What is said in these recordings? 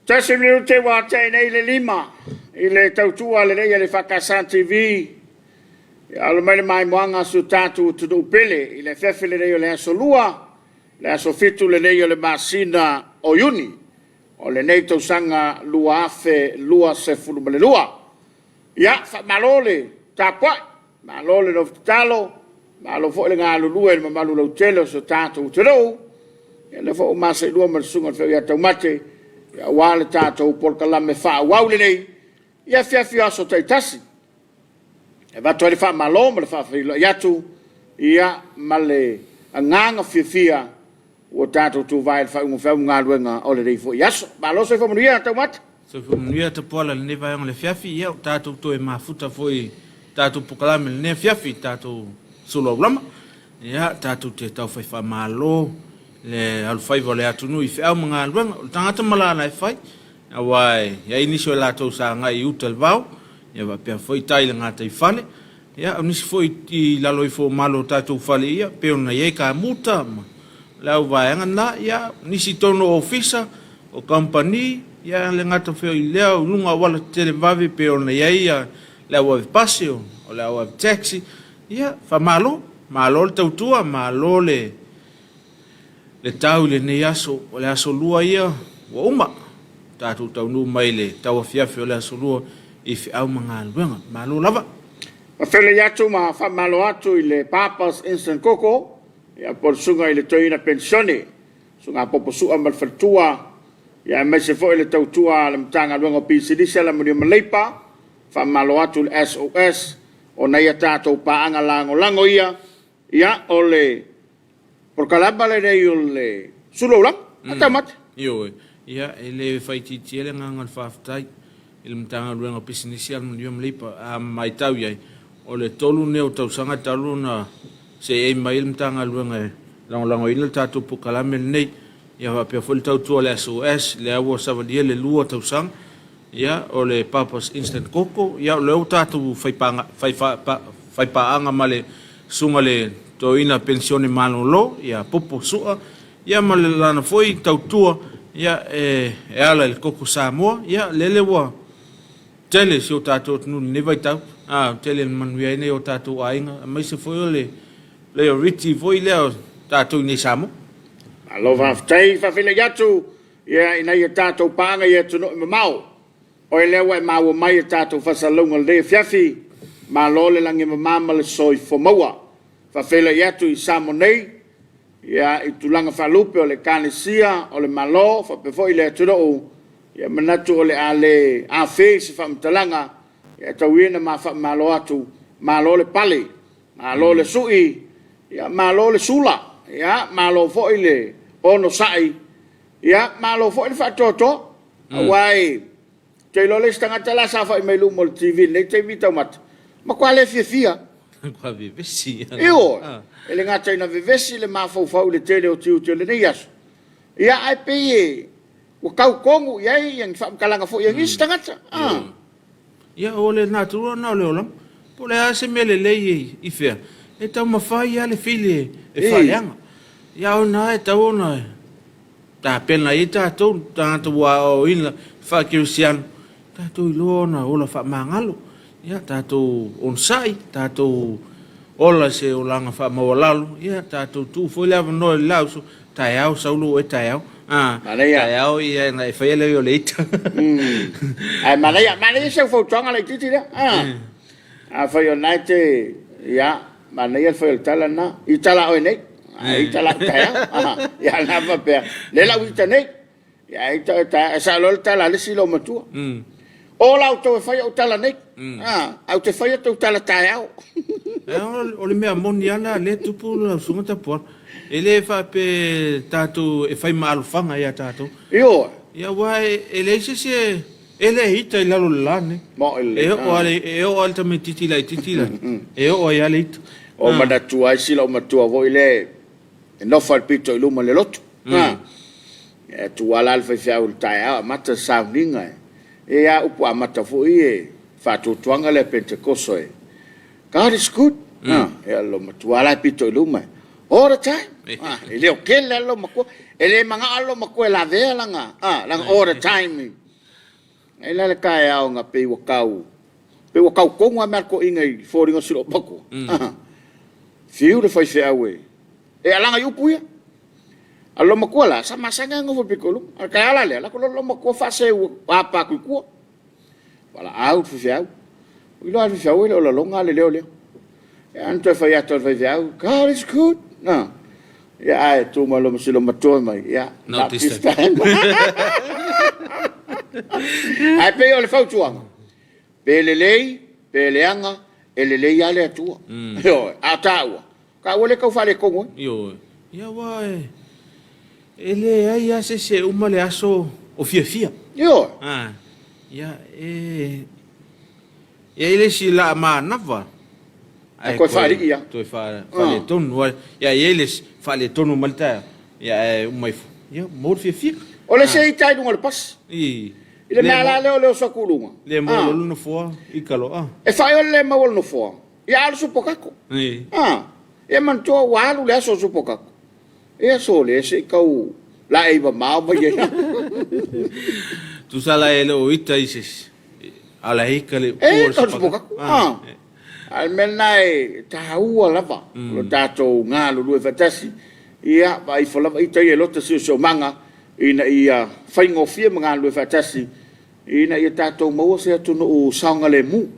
Tasi minute ua tea nei le 5 i le tautua lelei a le EFKS TV. Ia alo mai le maimoaga a si o tatou atunuu pele i le afiafi lenei o le Aso Lua, le aso 7 lenei o le masina o Iuni o lenei tausaga 2022. Ia, faamalo le tapuai, malo le nofo tatalo, malo foi le galulue i le mamalu lautele o si o tatou atunuu. Ia o lea foi ua ma seelua ma le susuga i le feau ia Taumate aua le tatou polokalame faaauau lenei i afiafi o aso taitasi. E avatu ai le faamalo ma le faafeiloai atu ia ma le agaga fiafia ua tatou tuvae i le faaiuga o feau ma galuega o lenei foi aso. Malo soifua manuia Taumate. Soifua manuia Tapuala i lenei vaega o le afiafi. Ia ua tatou toe mafuta foi i tatou polokalame i lenei afiafi, tatou solo aulama. Ia tatou te taufai faamalo le alofaiva o le atunuu i feau ma galuega. O le tagata ma lana e fai, aua e i ai nisi o latou sa agai i uta i le vao, ia faapea foi tai i le gataifale. Ia, o nisi foi i lalo ifo o malo o tatou fale ia, pei ona i ai kamuta ma le au vaega na, ia, nisi i totonu o ofisa, o kamupani, ia, e le gata foi i lea, o luga o auala tetele vave pei ona i ai ia, le au ave pasi, o le au ave taxi, ia, faamalo, malo le tautua, malo le le tau i lenei aso. O le aso lua ia ua uma. Tatou taunuu mai i le tauafiafi o le aso lua i feau ma galuega. Malo lava. Faafeiloai atu ma faamalo atu i le Papa's Instant Koko, ia po o le susuga i le Toeaina Penisione, Susuga Popo Sua ma le faletua, ia aemaise foi le tautua a le Matagaluega o Pisinisi, Alamanuia ma Leipa. Faamalo atu i le SOS ona ia tatou paaga lagolago ia, ia o le polokalama lenei o le sulu aulama, Taumate. Ioe, ia e le faaitiitia le agaga o le faafetai i le Matagaluega o Pisinisi, Alamanuia ma Leipa. A matau i ai, o le tolu lenei o tausaga talu ona seei mai le Matagaluega e lagolagoina le tatou polokalame lenei. Ia faapea foi le tautua a le SOS, lea ua savalia le 2 tausaga. Ia, o le Papa's Instant Koko, ia o lea ua tatou faipaaga ma le Susuga i le Toeaina Penisione Malolo, ia Popo Sua, ia ma le lana foi tautua, ia e ala i le Koko Samoa, ia lele ua tele si o tatou atunuu i lenei vaitau, a, tele ina manuia ai nai o tatou aiga, aemaise foi o le priority foi lea o tatou i inei i Samoa. Malo faafetai, faafeiloai atu Ia, ina ia tatou paaga i atunuu e mamao, oe lea ua e maua mai e tatou faasalalauga o lenei afiafi, malo le lagi e mama ma le soifua maua. Faafeiloai atu i Samoa nei, ia, i tulaga faalupe o le Ekalesia, o le Malo, faapea foi le atunuu, ia manatu o le a le afea i se faamatalaga, ia tau ia ina ma faamalo atu, malo le pale, malo le sui, ia malo le sula, ia malo foi le onosai, Ia, malo foi le faatoatoa. Aua e te iloa le isi tagata la e saofai mai luma o le TV i lenei taimi taumate, matua le fiafia. Matua vevesi. Ioe, e le gata ina vevesi le mafaufau i le tele o tiute o lenei aso, ia ae pei e ua tau tonu i ai ni faamatalaga foi a nisi tagata. Ia, o le natura lena o le olaga. Po o le a se mea lelei i fea, e taumafai lava le fili e faaleaga. Ia, o lena e tatau ona tapena i ai tatou, tagata ua aoaoina faa-kerisiano, tatou iloa ona ola faamagalo. Ia, tatou onosai, tatou ola i se olaga faamaualalo, ia, tatou tuu foi le avanoa i le la uso, taeao, sau lou oe taeao. Ah, Manaia. taeao, ia, na e faia lea o le ita. Ae manaia, manaia si au fautuaga laitiiti lea. Ah. Afai o lena e te, ia, manaia le fai o le tala lena. Ita la oe nei. Ae ita la au taeao. Ah, ia lena faapea, lea la u ita nei. Ia ae ita oe taeao. E sao loa le tala a le isi loomatua. O la outou e fai au tala nei. Ah, ae ou te faia tou tala taeao. O le mea moni lava lena lea e tupu lau Susuga Tapuala. E le faapea tatou e fai ma alofaga ia tatou. Ioe. Ia aua e leai se isi e le ita i lalo o le la lenei. Moʻi lelei. E oo lava le, e oo lava le tamaitiiti laitiiti la, e oo ai lava le ita. O manatua ai si loomatua foi lea e nofo i le pito i luma o le lotu. E tu lava la le faifeau i le taeao amata le sauniga. E i ai lava upu amata foi e faatuatuaga lea Penetekoso e God is good. Ia loomatua la e pito i luma all the time. E leo tele lava le loomatua. E le manao le loomatua e lavea lana, lana order time. E la le taeao na pei ua tau, pei ua tau tonu lava mea a le toeaina i foliga o si loomatua. Fiu le faifeau e, e alaga i upu ia. A o le loomatua la, sa masani lava ona nofo i le pito i luma. A o le taeao la lea, alu atu loa le loomatua faaseu apa atu i tua. Valaau le faifeau. Ou iloa lava le faifeau e le o lagona le leo lea. Ia ona toe fai atu lava o le faifeau, God is good. Ia ae tu mai loa ma si loomatua mai, ia, not this time. Ae pei o le fautuaga, pe lelei, pe leaga, e lelei lava le Atua. Ioe, a o taua, taua le tau faaletonu ai. Ioe. Ia aua e, e leai lava se isi e uma le aso o fiafia. Ioe. A, ia, e, e i ai le isi laa manava, ae toe faalii lava. Toe faaletonu. Ia, e i ai le isi faaletonu mai le taeao, ia ae uma ifo, ia maua le fiafia. O le isi ita i luga o le pasi. I. I le mea la lea o le oso atu i luga. Le maua loa le nofoa i Kaloa. E fai o le le maua o le nofoa, ia a o le supokato. Ia manatua ua alu le aso o supokato. Ia sole se i tau laei mamao mai ai. Tusa la e le o ita i se isi, a o la e ita le upu o le supokato. A o le mea lena e taua lava lo tatou galulue faatasi, ia vaai ifo lava ita ia i lota siosiomaga ina ia faigofie ma galulue faatasi ina ia tatou maua se atunuu saogalemu.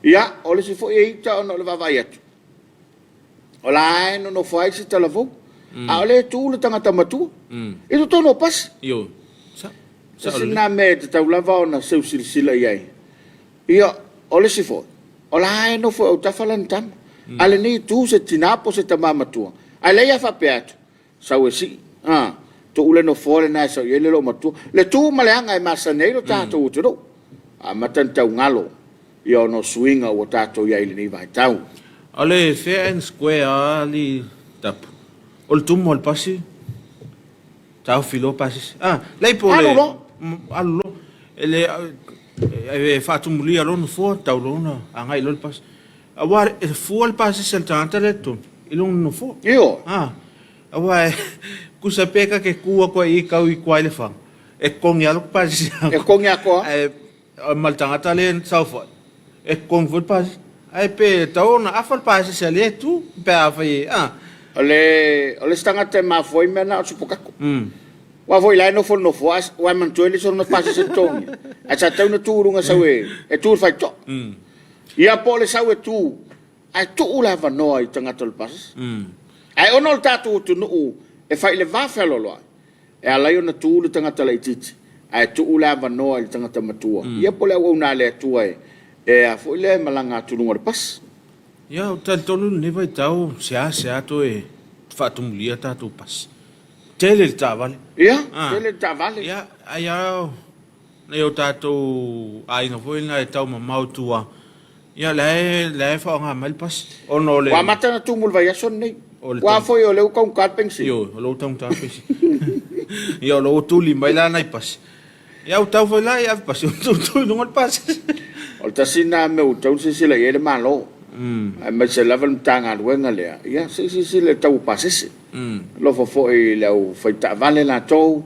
Ia, o le isi foi e ita ona o le vaavaai atu, o la e nonofo ai se talavou, a o lea e tu le tagata matua i totonu o pasi. Tasi lena mea e tatau lava ona seu silasila i ai. Ia, o le isi foi, o la e nofo i autafa lana tama, a lenei tu se tina po o se tama matua, ae leai a faapea atu, sau e sii, a, tuu le nofoa lena e sau i ai le loomatua. Le tu ma le aga e masani ai lo tatou atunuu, amata ona tau galo ia ona o suiga ua tatou i ai i lenei vaitau. O le fair and square lava alii tapu, o le tumu o le pasi, taofi loa pasese. Ah, lai po le... Alu loa. Alu loa. E le, e faatumulia loa nofoa, tau loa ona agai loa le pasi. Aua e fua le pasese a le tagata lea i totonu i lona nofoa. Ioe. Ah, aua e tusa pe ta te tu atu ai i tau i tua i le faga, e totogi lava lou pasese. E totogi atoa. Ae ma le tagata lea e saofai, e totogi foi le pasese. Ae pe tatau ona afa le pasese a lea itu pe afai e, ah. O le, o le isi tagata e mafua ai mea na o le supokako. Aua foi la e nofo i le nofoa, aua e manatua e le isi ona pasese totogi. Ae sa tatau ona tu i luga sau e, e tu i le faitotoa. Ia po o le sau e tu, ae tuu le avanoa i tagata o le pasese. Ae ona o le tatou atunuu e fai i le va fealoaloai, e ala ai ona tu le tagata laitiiti, ae tuu le avanoa i le tagata matua. Ia po o le auauna a le Atua e, e a foi lea e malaga atu i luga o le pasi. Ia, ou te talitonu i lenei vaitau, seasea toe faatumulia tatou pasi. Tele le taavale. Ia, tele le taavale. Ia, ai lava nai o tatou aiga foi na e tau mamao i tua, ia la e, la e faaaoga mai le pasi ona o le... Ua amata ona tumu i le vaiaso lenei. Aua foi o lea ua taugata le penisini. Ioe, o lea ua taugata le penisini. Ia o lea ua tuli mai la nai pasi. Ia ua tau foi la ia ave pasi, ua tutu i luga o le pasi. O le tasi lena mea ua tatau ona silasila i ai le Malo, aemaise lava le Matagaluega lea, ia se i silasila i le tau o pasese. Alofa foi i le au fai taavale latou,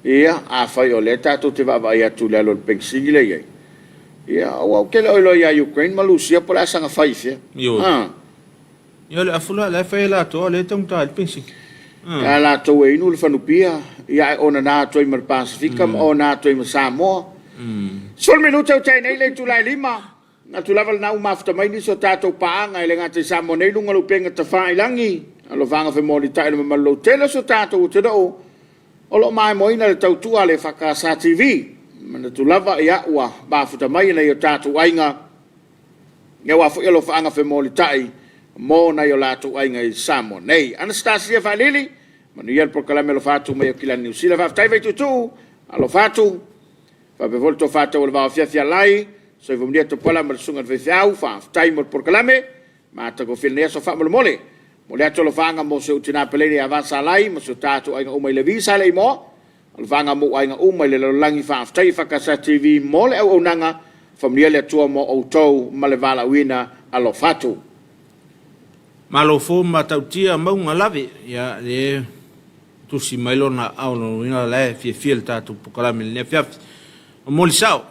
Ia, afai o lea tatou te vaavaai atu i le alu a le penisini lea e i ai, ia, aua ou te le o iloa ia Ukraine ma Lusia po o le a saga fai i fea. Ioe. A. Ia, o le afu la, la e fai e latou, a o lea e taugata ai le penisini. A. Ia latou e inu le fanupia, ia ae onana atu ai ma le Pasefika ma ona atu ai ma Samoa. 10 minute ua tea nei le itula e 5, manatu lava lena ua mafuta mai nisi o tatou paaga e le gata i Samoa nei luga o le upega tafailagi, alofaga femolitai i le mamalu lautele o si o tatou atunuu. O lo o maimoaina le tautua a le EFKS TV. Manatu lava, ia, ua mafuta mai e nai o tatou aiga, aua foi alofaaga femolitai mo nai o latou aiga i Samoa nei. Anastasia Faalili, manuia le polokalame alofa atu mai Aukilani Niu Sila. Faafetai Vaituutuu, alofa atu. Faapea foi le tofa tau o le vao afiafi Alai, Soifua manuia Tupuola ma le susuga i le faifeau. Faafetai mo le polokalame. Matagofie lenei aso faamolemole. Momoli atu alofaaga mo si ou tina peleina ia Vasalai ma si o tatou aiga uma i Levi Saleimoa. Alofaaga mo ou aiga uma i le lalolagi. Faafetai EFKS TV mo le auaunaga. Faamanuia le Atua mo outou ma le valaauina. Alofa atu. Malo fou matautia mauga lave, ia le tusi mai lona aao lona uiga la e fiafia le tatou pokalame i lenei afiafi. Momoli sao,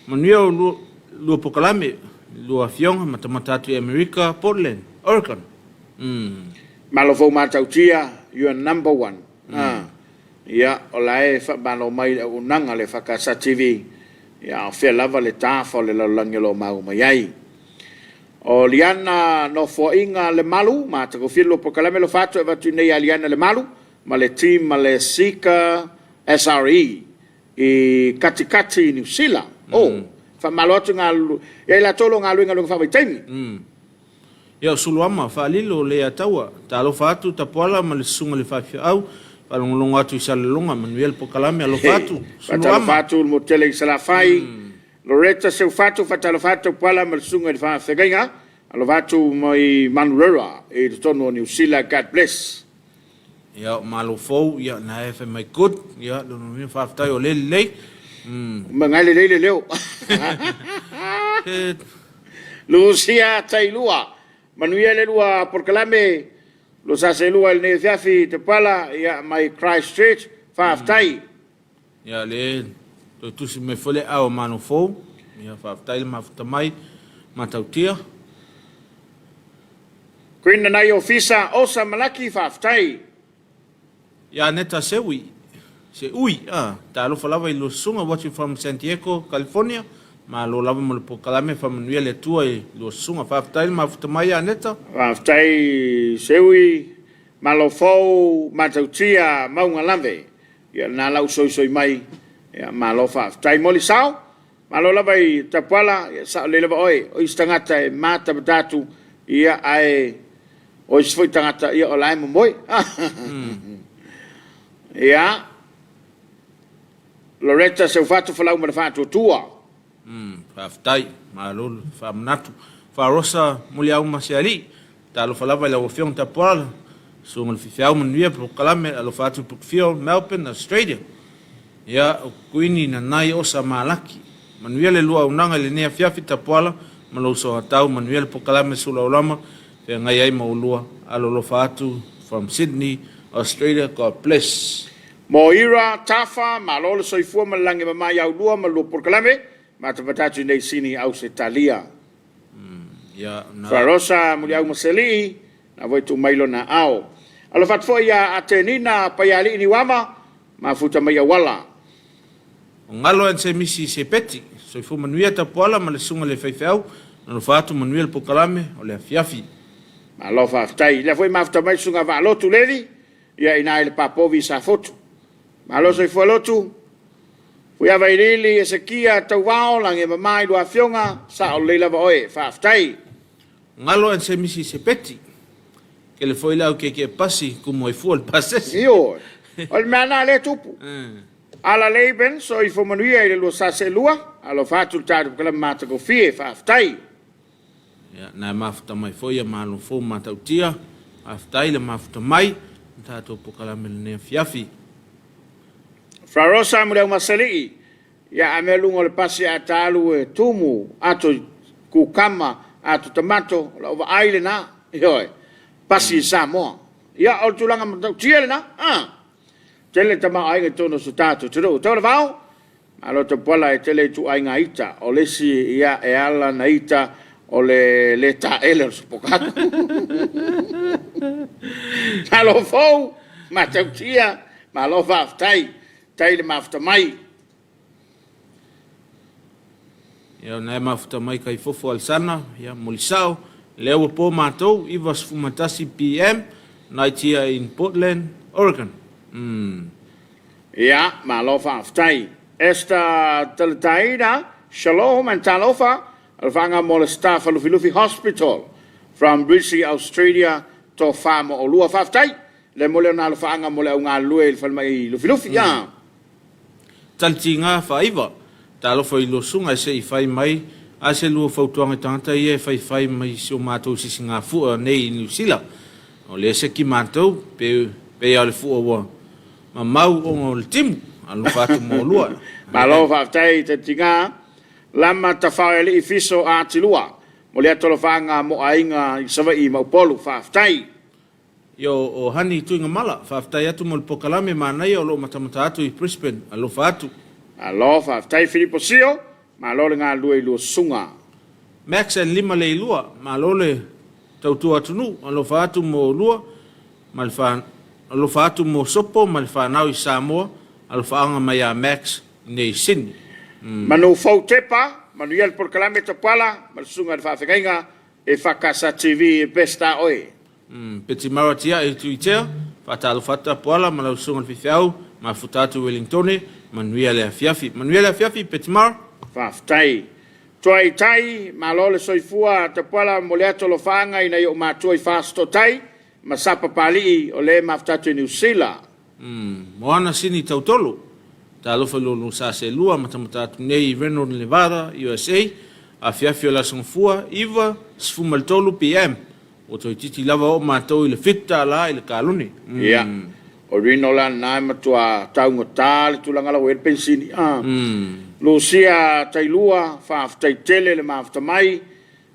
manuia o lua, lua pokalame, lua afioga matamata atu i Amerika, Portland, Oregon. Mm. Malo fou matautia, you are number one. Mm. Ia, o la e faamalo mai le auaunaga a le FKS TV, ia a o fea lava le tafa o le lalolagi o lo o maua mai ai. O Liana Nofoaiga Lemalu, matagofie le lua polokalame alofa atu e avatu i nei ia Liana Lemalu ma le team a le Seeker SRE i Katikati i Niu Sila. Oh, faamalo atu i galu, ia i latou o lo o galue i galuega faavaitaimi. Ia o Suluama, Faalilo, Leiataua, Talofa atu, Tapuala ma le Susuga i le Faifeau, Faalogologo atu i Salelologa, Manuia le Pokalame, Alofa atu, Suluama. Faatalofa atu le Motele i Salafai, Loretta Seufatu, faatalofa atu Tapuala ma le Susuga i le Faafeagaiga, alofa atu mai Manurewa i totonu o Niu Sila, God bless. Ia o Malo fou, ia na e fai mai good, ia lona uiga faafetai o lea lelei. Magai lelei le leo. Lucia Tailua, manuia le lua polokalame, lua saselua i lenei afiafi i Tapuala, ia mai Christchurch, faafetai. Ia le toe tusi mai foi le ao Malo fou, ia faafetai le mafuta mai, Matautia. Queen Nanai Ofisa, Osa Malaki, faafetai. Ia Aneta Seui, Se Ui, ah, talofa lava i lua susuga, watching from San Diego, California. Malo lava mo le polokalame, faamanuia le Atua i lua susuga. Faafetai le mafuta mai ia Aneta. Faafetai Seui, malo fou, matautia, mauga lave. Ia lena lau soisoi mai, ia malo faafetai. Moli sao, malo lava i Tapuala, ia sao lelei lava oe, o isi tagata e matamata atu, ia ae O isi foi tagata, ia o la e momoe. Ia, Loretta Seufatu Folau ma le Faatuatua. Faafetai, malo le faamanatu. Faarosa Muliauma Sealii, talofa lava i lau Afioga Tapuala, Susuga i le Fifeau Manuia Polokalame Alofa Atu Brookfield, Melbourne, Australia. Ia, o Kuini Nanai Osa Malaki. Manuia le lua auaunaga i lenei afiafi Tapuala ma lou soatau, manuia le polokalame Sulaulama feagai ai ma ulua alolofa atu from Sydney, Australia, God bless. Moira Tafa, malo le soifua ma le lagi e mama ia ulua ma lua polokalame, matamata atu i nei Sini Ausetalia. Ia, na. Farosa Muliau Maselii, na voi tuu mai lona ao. Alofa atu foi ia Atenina Paialii Niuava, mafuta mai auala. O Galo and Semisi Sepeti, Soifua Manuia Tapuala ma le Susuga i le Faifeau, Alofa atu manuia le polokalame o le afiafi. Malo faafetai. Lea foi mafuta mai Susuga Vaalotu Levi, ia ina i le Papovi i Safotu. Malo soifua lotu. Fuiava Iliili, Esekia, Tauvao, lagi e mama i lua afioga, sao lelei lava oe. Faafetai. Galo and Semisi Sepeti, Kele foi le au keke'e pasi, kumu ai fua le pasese. Ioe. O le mea lena lea e tupu. Ala Laban, soifua manuia i le lua sa seelua. Alofa atu le tatou polokalame matagofie. Faafetai. Ia, na e mafuta mai foi ia Malo Fou Matautia. Faafetai le mafuta mai i tatou polokalame lenei afiafi. Fra Rosa Muliaumasalii, ia a mea luga o le pasi a ta alu e tumu ato i kukama ato tamato, o lau vaai lena, ioe, pasi i Samoa. Ia, o le tulaga matautia lena, a. Tele tamaoaiga i totonu o so tatou atunuu. Taulavao, malo Tapuala e tele ituaiga ita. O le isi ia e ala na ita o le le taele o le sopogato. Malo fou, matautia, malo faafetai, tai le mafuta mai. Ia na e mafuta mai Kaifofo Alesana, ia Molisao, lea ua po matou, 91 PM, night here in Portland, Oregon. Ia, malo faafetai. Esther Talataina, Shalom and Talofa, alofaaga mo le staff a Lufilufi Hospital from Brissie, Australia, tofa mo olua. Faafetai, le mo le ona alofaaga mo le au galulue i le falemai Lufilufi. Ia. Talitiga faaiva, talofa i lua susuga e se i fai mai a se lua fautuaga i tagata ia e faifai mai si o matou sisigafua nei i Niu Sila. O lea se ki matou, pe, pei a o le fua ua mamau ona o le timu. Alofa atu mo olua. Malo faafetai Talitiga. Lama Tafaoealii Fiso Atilua. Momoli atu alofaaga mo aiga i Savaii ma Upolu. Faafetai. Ia o Hani Tuigamala, faafetai atu mo le polokalame manaia o lo o matamata atu i Brisbane. Alofa atu. Malo faafetai Filipo Sio, malo le galulue i lua susuga. Max and Lima Leilua, malo le tautua atunuu, alofa atu mo olua ma le fa, alofa atu mo Sopo ma le fanau i Samoa, alofaaga mai ia Max i nei Sydney. Manu Fou Tepa, manuia le polokalame Tapuala ma le susuga i le faafeagaiga e Fakasa TV e best a oe. Petimara Tia'i Tuitea, faatalofa atu Tapuala ma lau susuga i le faifeau, mafuta atu i Wellingtone, manuia le afiafi. Manuia le afiafi Petimara. Faafetai. Tuai Tai, malo le soifua Tapuala momoli atu alofaaga i nai ou matua i Fasitootai ma Sapapalii o lea e mafuta atu i Niu Sila. Moana Sini Tautolo, talofa i lo lua sa selua matamata atu nei i Reno, Nevada, USA, afiafi o le Aso Gafua, 9:13 PM, ua toeitiiti lava oo matou i le $7 i le kalone. Ia, o Reno la lena e matua taugata le tulaga la ua i ai le penisini. Lucia Tailua, faafetai tele le mafuta mai,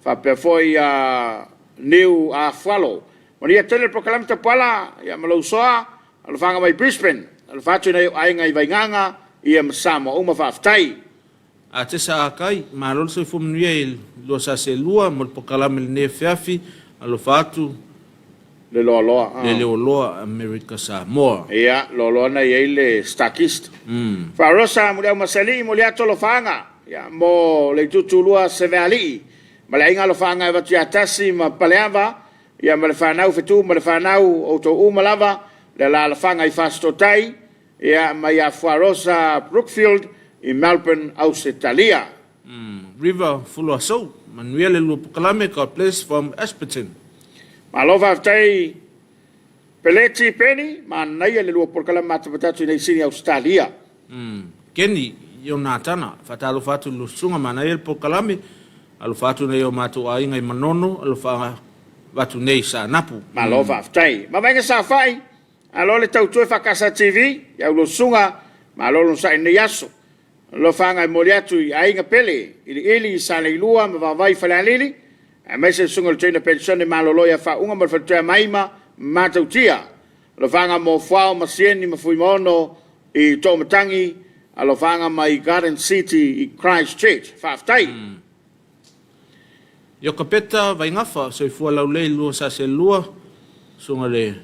faapea foi ia Niu Afualo. Manuia tele le polokalame Tapuala ia ma lou usoa, alofaga mai Brisbane, alofa atu i nai ou aiga i Vaigaga ia ma Samoa uma, faafetai. Atesa Akai, malo le soifua manuia i lua sa selua mo le polokalame i lenei afiafi, alofa atu Le loaloa. Le leoloa America Samoa. Ia, loaloa na i ai le Starkist. Faarosa Muliau Masalii, momoli atu alofaaga ia, mo le Itutulua Sevealii ma le aiga alofaaga e avatu ia Tasi ma Paleava ia ma le fanau Fetu ma le fanau outou uma lava le alaalafaga i Fasitootai ia ma ia Fuarosa Brookfield i Melbourne, Ausetalia. River Fuluasou, manuia le lua polokalame, God bless from Ashburton. Malo faafetai Peleti Peni, manaia le lua polokalame matamata atu i nei Sini Ausetalia. Kenny Ionatana, faatalofa atu i le susuga, manaia le polokalame, alofa atu nei o matou aiga i Manono, alofa atu nei i Saanapu. Malo faafetai. Mavaega Safai, alo le tautua e Fakasa TV, i au lua susuga, malo le onosai i lenei aso. Alofaga e momoli atu i aiga pele, Iliili, Saleilua ma Vaovai Falealili, aemaise le susuga i le Toeaina Penisione Malolo ia Faauga ma le Faletua ia Maima ma Matautia. Alofaga mo Fuao ma Sieni ma Fuimaono i Toomatagi, alofaga mai Garden City i Christchurch. Faafetai. Iokapeta Vaigafa, soifua laulelei lua sa selua, susuga le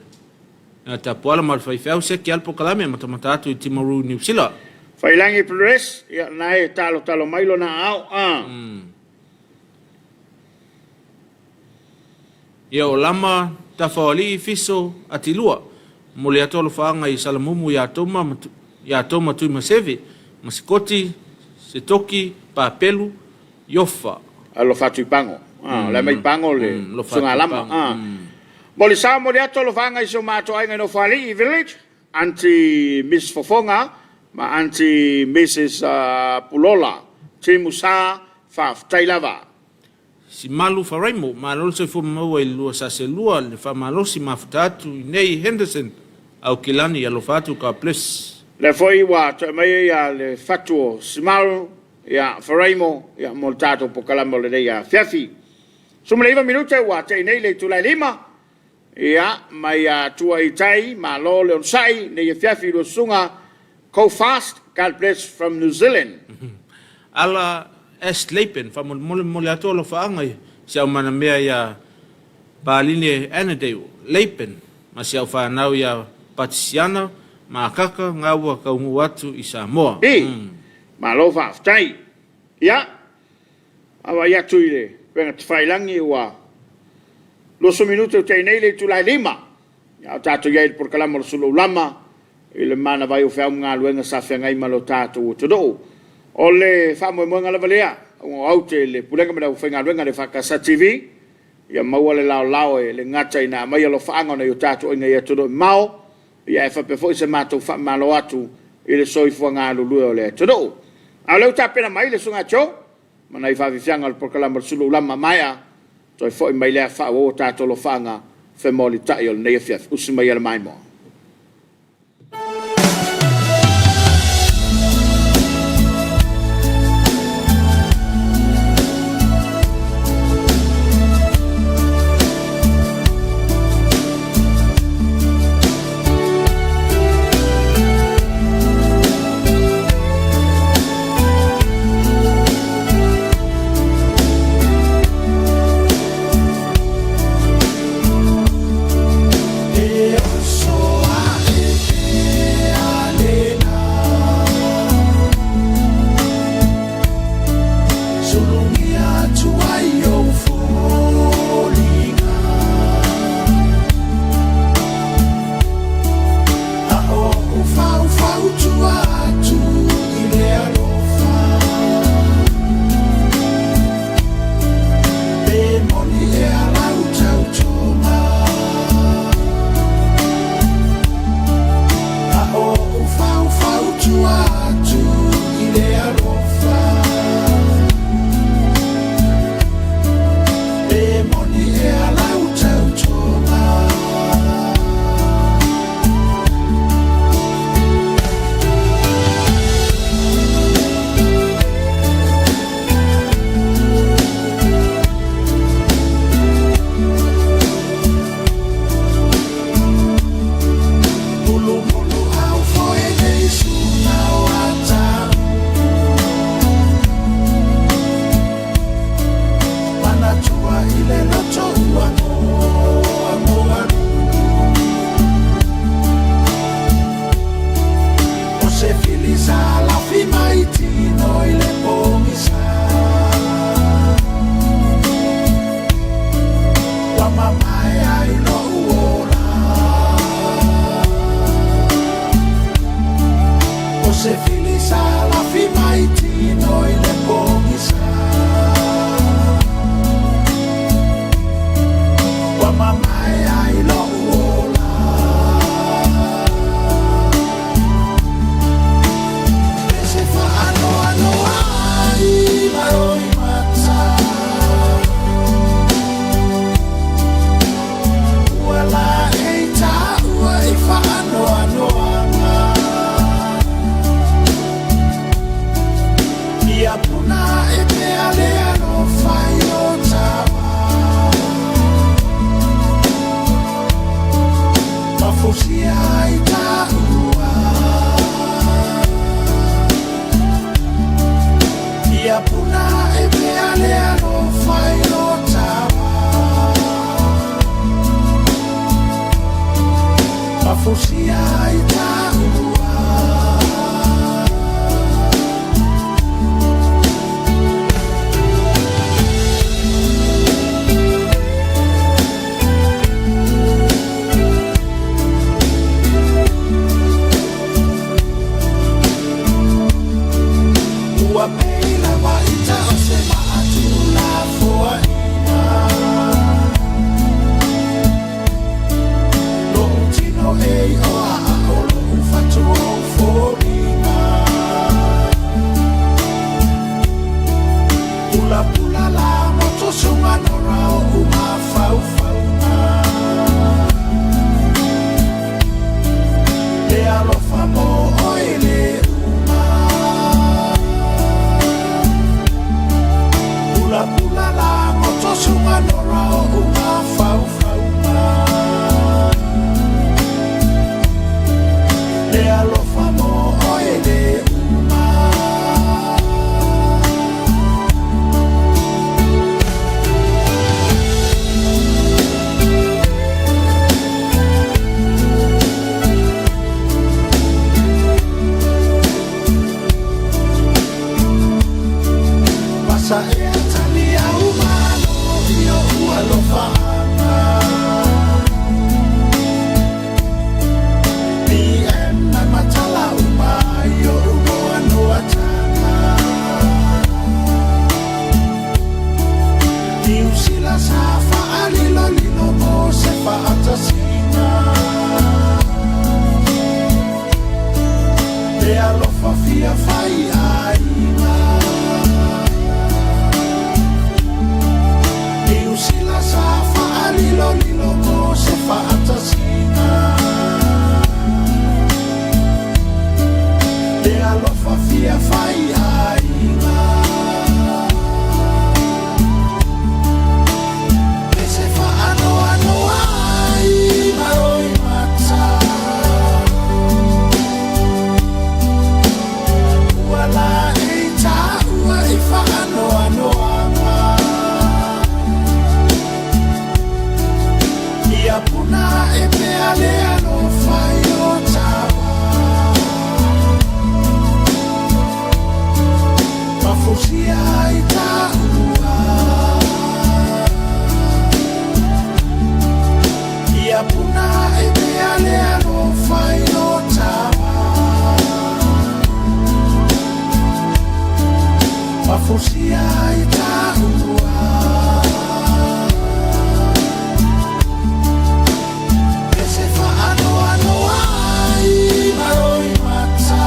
Tapuala ma le faifeau seki lava le polokalame matamata atu i Timaru Niu Sila. Failangi Perez, ia na e talotalo mai lona aao a. Ia o Lama Tafaoalii Fiso Atilua, momoli atu alofaaga i Salamumu ia Toma ia Toma Tuimaseve ma Sikoti Setoki Papelu Iofa. Alofa atu i Pago. O la e mai Pago le susuga Lama. Moli sao moli atu alofaaga i si o matou aiga i Nofoalii Village, Aunty Miss Fofoga ma Aunty Mrs Pulola Timu Sa, faafetai lava. Simalu Faraimo, malo le soifua maua i le lua saselua, le faamalosi mafuta atu i nei Henderson Aukilani, alofa atu, God bless. Lea foi ua toe aumai ai le fatu o Simalu ia Faraimo ia mo le tatou polokalame o lenei afiafi. 19 minute ua tei nei le itula e 5 ia mai Atua i tai, malo le onosai nei afiafi i lua susuga. Go fast, God bless from New Zealand. Ala S. Leipen, faamolemole momoli atu alofaaga i si au manamea ia Paline Annadale Leipen ma si au fanau ia Patisiana ma Akaka Gaua kauguu atu i Samoa. I, malo faafetai. Ia, vaavaai atu i le upega tafailagi ua 20 minute ua tea nei le itula e 5. A o tatou i ai i le polokalame o le Sulou Lama i le manava ai o feau ma galuega sa feagai ma lo tatou atunuu. O le faamoemoega lava lea, ua o aute le Pulega ma le aufaigaluega a le EFKS TV, ia maua le laolao e le gata ina aumai alofaaga o nai o tatou aiga i atunuu e mamao, ia ae faapea foi se matou faamalo atu i le soifua galulue o le atunuu. A o lea ua tapena mai le Susuga Joe ma nai faafiafiaga o le polokalame o le Sulou Lama maea, toe foi mai lea faaauau o tatou alofaaga femolitai o lenei afiafi. Usi mai ia le maimoa. Niu Sila sa faalilolilo mo se faatasiga. Le alofa fia fai aiga. Niu Sila sa faalilolilo mo se faatasiga. Le alofa fia fai aiga. Me se faanoanoa ai ma roimata. Ua la e taua i faanoanoaga. Ia puna e pea le alofa i o tama. Mafusia i taua. Ia puna e pea le alofa i o tama. Mafusia i taua. Me se faanoanoa ai ma roimata.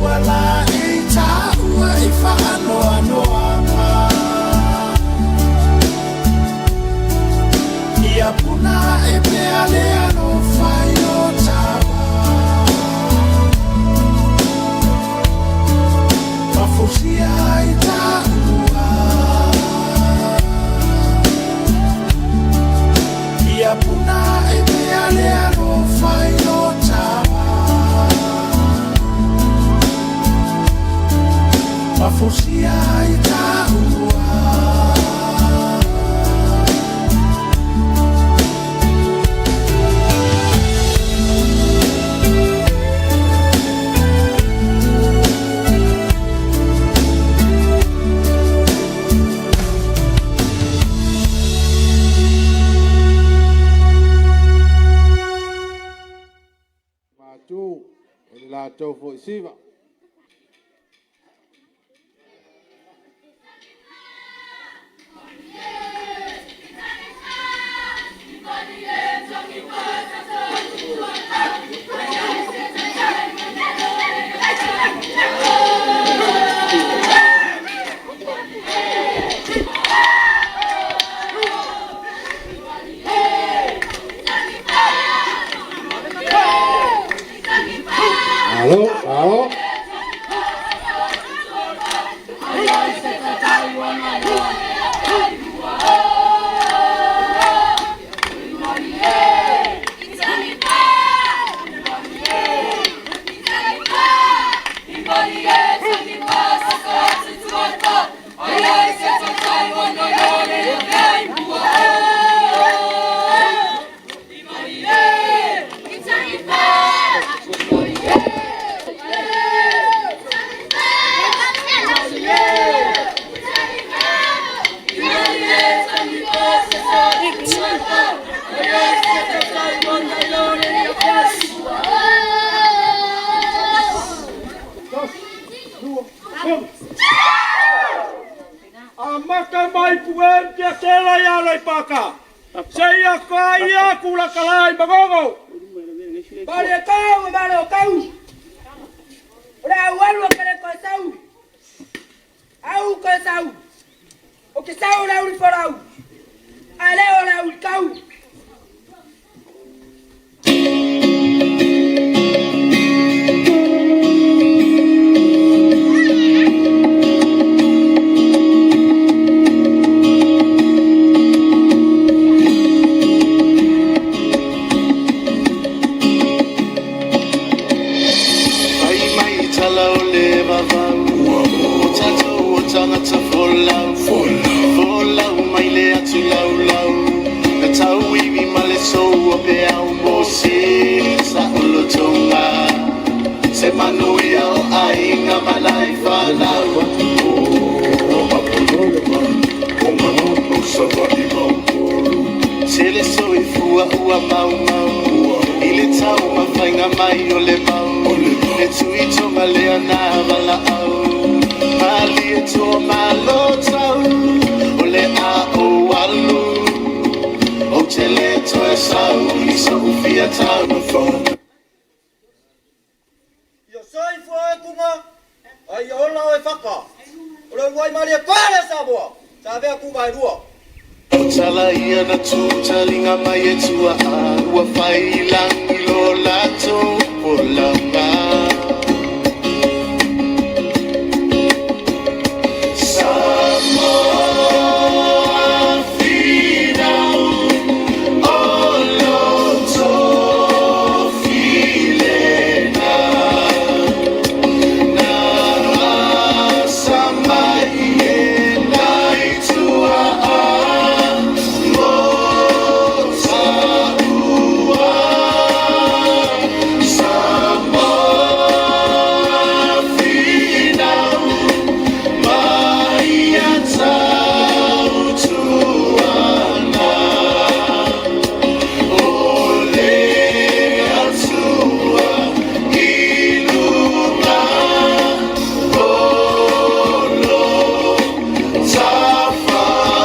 Ua la e taua i faanoanoaga. Ia puna e pea le alofa i o tama. Mafusia i taua. Ia puna e pea le alofa i o tama. Mafusia i taua. Matu, o le latou foi siva. Alo, alo. Amata mai puen tia tela ia lei paka. Se ia ka ia kula kalai magogo. Mare kau, mare o kau. Ora ualu kare ko sau. Au ko sau. O ke sau la uri forau. Ale o la uri kau. Ai mai tala o le vavau. O tatou o tagata folau. Folau mai le atu laulau. Na tau iwi ma le sou o pe au mo se sa olotonga. Se manuia o aiga ma lai whanau. Se le soifua ua mau mau. I le tau mawhainga mai o le mau. Le tui tonga lea nā wala au. to malo tau o le a ou alu ou te le toe sau i so'u fia tau. Ia soifua oe Tuga, a ia ola oe Faka. O le uluai malie toa lea Samoa, sa avea Tuga e lua. O tala ia na tu taliga mai e tuaa ua fai i lagi lo latou folauga. Samoa finau o lo tofi lena na asa mai e nai tuaa mo taua. Samoa finau mai ia tautuana o le Atua i luga o lo tafavae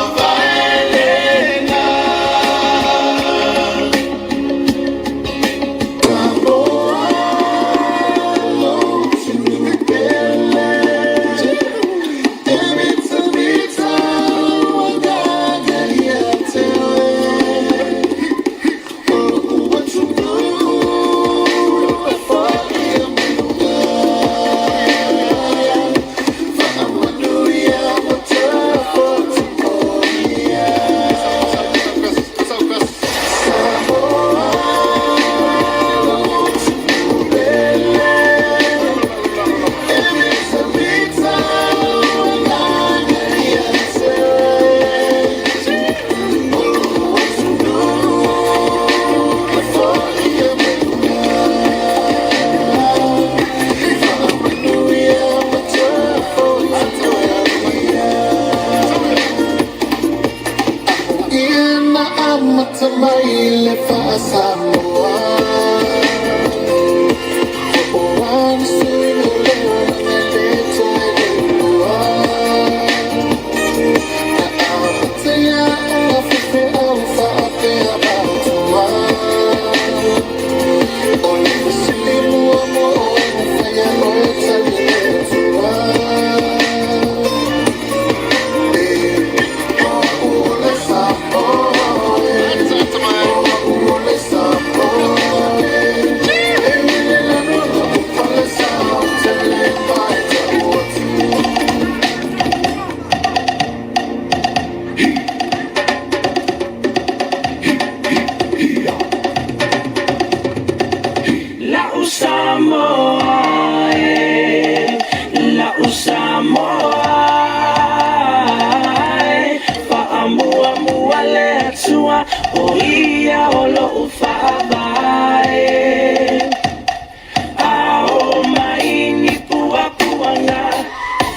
lena. Ina amata mai le faasamoa o ana suiga leo na le toe lua na amata ia ona faifeau faapea matua o le fesili muamua o ai na faia oe tali le Atua e o a'u o le Samoa e o a'u o le Samoa e e lele lanu lo'u palesa ou te le pae ta'u atu. La'u Samoa e, la'u Samoa e, fa'amuamua le Atua o ia o lo'u fa'avae. A o mai ni puapuaga,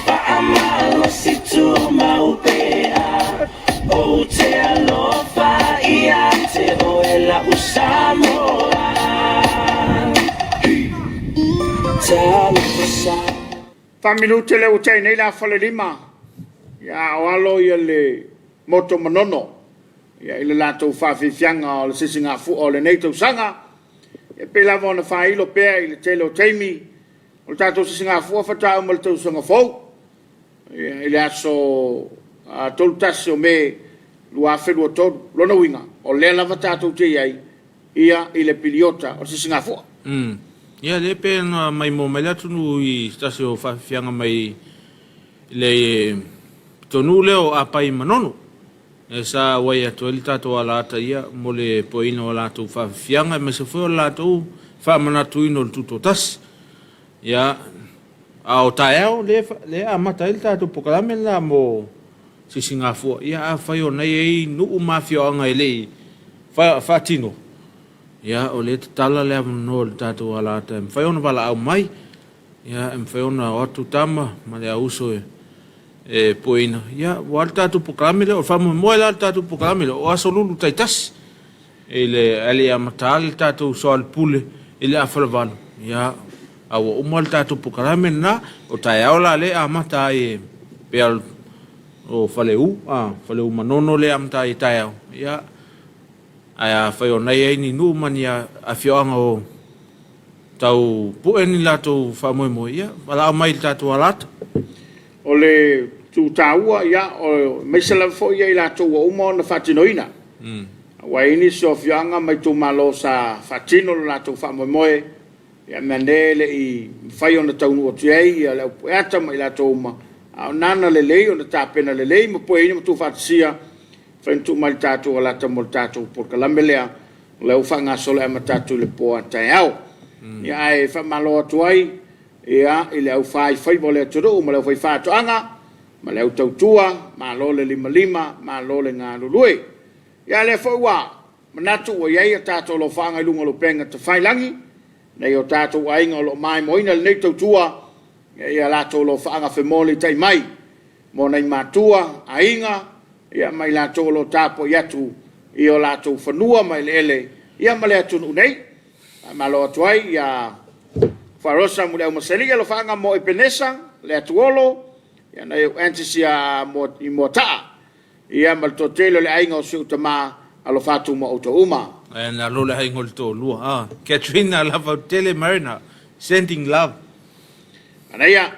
fa'amalosi tumau pea, ou te alofa ia te oe la'u Samoa. Talofa sa. 4 minute lea ua tea nei le 4:30. Ia, o alo ia le moto Manono ia, i le latou faafiafiaga o le sisigafua o lenei tausaga. E pei lava ona faailo pea i le tele o taimi, o le tatou sisigafua faatoa uma le tausaga fou ia, i le aso 31 o Me 2023. Lona uiga, o lea lava tatou te i ai ia i le piliota o le sisigafua. Ia, le pe na mai mo mai le atunuu i se tasi o faafiafiaga mai le tonu lea o Apai Manono. E sa auai atu ai le tatou alaata ia mo le poeina o latou faafiafiaga aemaise foi o le latou faamanatuina o le tutotasi. Ia, a o taeao le, le amata ai le tatou polokalame lena mo sisigafua. Ia, afai o nai ai nuu ma afioaga e le i faatino, ia, o lea tatala le avanoa o le tatou alaata e mafai ona valaau mai. Ia, e mafai ona o atu tama ma le auso e poeina. Ia, ua le tatou polokalame lea, o le faamoemoe la le tatou polokalame lea, o aso lulu taitasi. I le ale amata le tatou soalepule i le 7:30. Ia, a ua uma le tatou polokalame lena, o taeao la le amata ai e Pei o Faleu, a, Faleu Manono lea amata ai taeao, ia, ae afai o na i ai ni nuu ma ni afioaga o tau pu'e ni latou faamoemoe, ia, valaau mai i le tatou alata. O le itu taua, ia, aemaise lava foi i latou ua uma ona faatinoina. Aua e i ai nisi o afioaga ma itumalo sa faatino lo latou faamoemoe, ia meaane e le i mafai ona taunuu atu i ai le au pueata ma i latou uma, a o lena na lelei ona tapena lelei ma pueina ma tuufaatasia, mafai ona tuu mai i le tatou alata mo le tatou polokalame lea, o lea ua faagasolo e amata atu i le po a taeao. Ia ae faamalo atu ai ia i le aufaifaiva o le atunuu ma le aufaifaatoaga ma le au tautua, malo le limalima, malo le galulue. Ia a lea foi ua manatu ua i ai a tatou alofaaga i luga o le upega tafailagi, nai o tatou aiga o lo o maimoaina lenei tautua, ia latou alofaaga femolitai mai mo nai matua, aiga, ia ma i latou o lo o tapuai atu i o latou fanua ma eleele, ia ma le atunuu nei. Faamalo atu ai ia Farosa Muliaumasali, alofaaga mo Epenesa, Leatuolo, ia nai ou aunties ia i Moataa, ia ma le toatele o le aiga o si ou tama, alofa atu ma outou uma. Ae na lo le aiga o le toalua. Ah, Katrina Lafautele Marina, sending love. Manaia.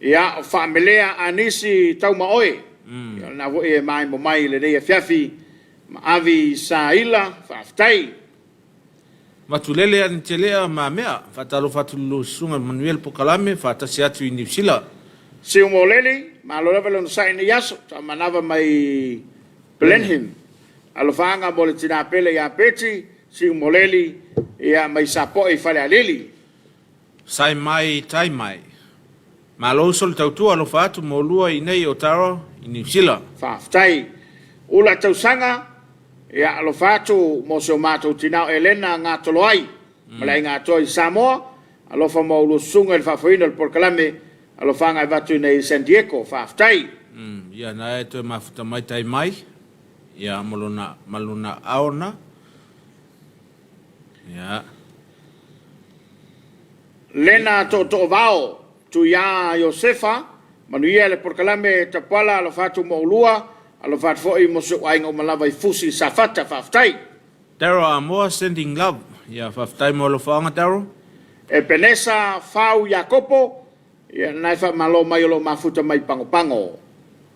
Ia, o Faamelea Anisi Taumaoe, ia o lena foi e maemo mai i lenei afiafi, ma Avi Saila, faafetai. Matulele Anitelea Mamea, faatalofa atu i le lua susuga Manuia le Pokalame, faatasi atu i Niu Sila. Siumaoleli, malo lava le onosai i nei aso, taamanava mai Blenheim. Alofaaga mo le tina pele ia Beti, Siumaoleli, ia mai Sapoe i Falealili. Sai mai tai mai. Malo uso le tautua alofa atu mo lua i nei Otaroa i Niu Sila. Faafetai. Ula tausaga, ia alofa atu mo si o matou tina o Elena Gatoloai ma le aiga atoa i Samoa. Alofa mo ulua susuga i le faafoeina o le polokalame Alofaga e avatu i nei i San Diego. Faafetai. Ia na e toe mafuta mai tai mai, ia ma lona, ma lona aona. Ia. Lena Tootoo-vao, Tuia Iosefa, manuia le polokalame Tapuala alofa atu mo oulua, alofa atu foi mo si ou aiga uma lava i Fusi i Safata. Faafetai. Daryl Amoa sending love. Ia faafetai mo alofaaga Daryl. Epenesa Fau Iakopo, ia lena e faamalo mai o lo o mafuta mai Pagopago.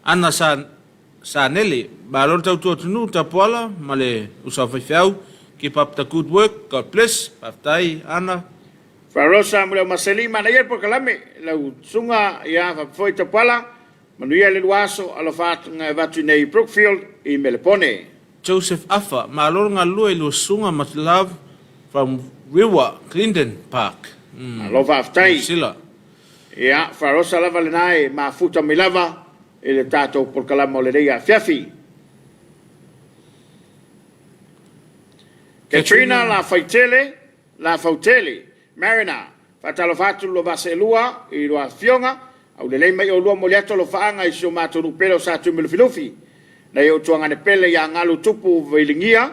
Ana sa Sanele, malo le tautua atunuu Tapuala ma le uso a faifeau, keep up the good work, God bless, faafetai Ana. Farosa Muliaumaseli, manaia le polokalame, lau susuga ia faapea foi Tapuala, manuia le lua aso, alofa atu e avatu i nei Brookfield i Melepone. Joseph Afa, malo le galulue i lua susuga, much love from Rewa, Clinton Park, Malo faafetai. New Zealand. Ia, Farosa lava lena e mafuta mai lava i le tatou polokalama o lenei afiafi. Katrina Lafaitele, Lafautele, Marina, faatalofa atu lua vaa seelua i lua afioga, aulelei mai oulua momoli atu alofaaga i si o matou nuu pele o Satuimalufilufi. Nai ou tuagane pele ia Galu Tupu Vailigia,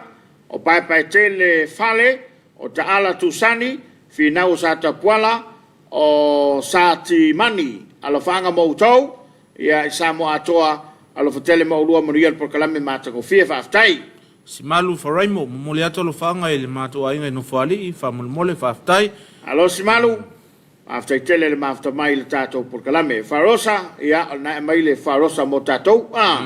o Paepaetele Fale, o Taala Tusani, Finau o Satapuala, o Satimani, alofaaga mo outou. Ia i Samoa atoa, alofa tele ma oulua manuia le polokalame matagofie. Faafetai. Simalu Faraimo, momoli atu alofaaga i le matou aiga i Nofoalii, faamolemole, faafetai. Alo Simalu, faafetai tele le mafuta mai i le tatou polokalame. Farosa, ia o lena e aumai le Farosa mo tatou. Ah.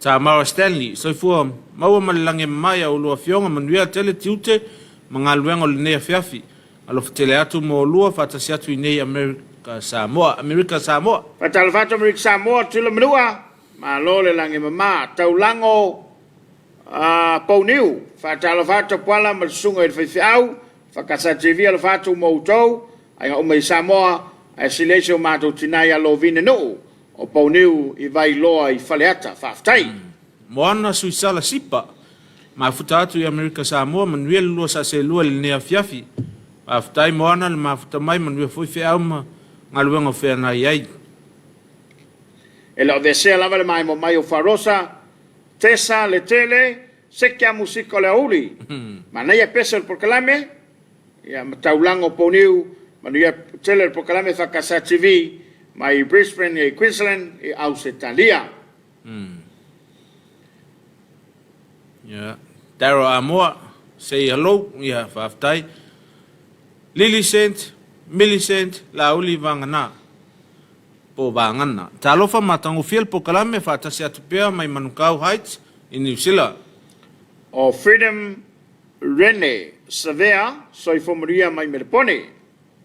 Tamara Stanley, Soifua maua ma le lagi e mama i a oulua afioga, manuia tele tiute ma galuega o lenei afiafi. Alofa tele atu mo oulua faatasi atu i nei Amerika Samoa. Amerika Samoa. Faatalofa atu Amerika Samoa, Tula Manua, malo le lagi e mama. Taulago Pouniu, faatalofa atu Tapuala ma le susuga i le faifeau, Fakasa TV alofa atu mo outou, aiga uma i Samoa, ae sili ai si o matou tina ia Lovine Nuu o Pouniu i Vailoa i Faleata. Faafetai. Moana Suisala Sipa, mafuta atu i Amerika Samoa, manuia le lua saaselua i lenei afiafi. Faafetai Moana le mafuta mai, manuia foi feau ma galuega o feagai ai. E le o aveesea lava le maemo mai o Farosa, Tesa Letele, Sekia Musika o le Aouli. Manaia pese o le polokalame, ia ma taulaga o Pouniu. Manuia tele le polokalame EFKS TV mai Brisbane i Queensland i Ausetalia. Yeah. Daryl Amoa, say hello. Yeah, faafetai. Lily Cent, Millicent, Laauli Vagana, po o Vagana. Talofa matagofie le polokalame faatasi atu pea mai Manukau Heights i Niu Sila. O Freedom Rene Savea, soifua manuia mai Melepone.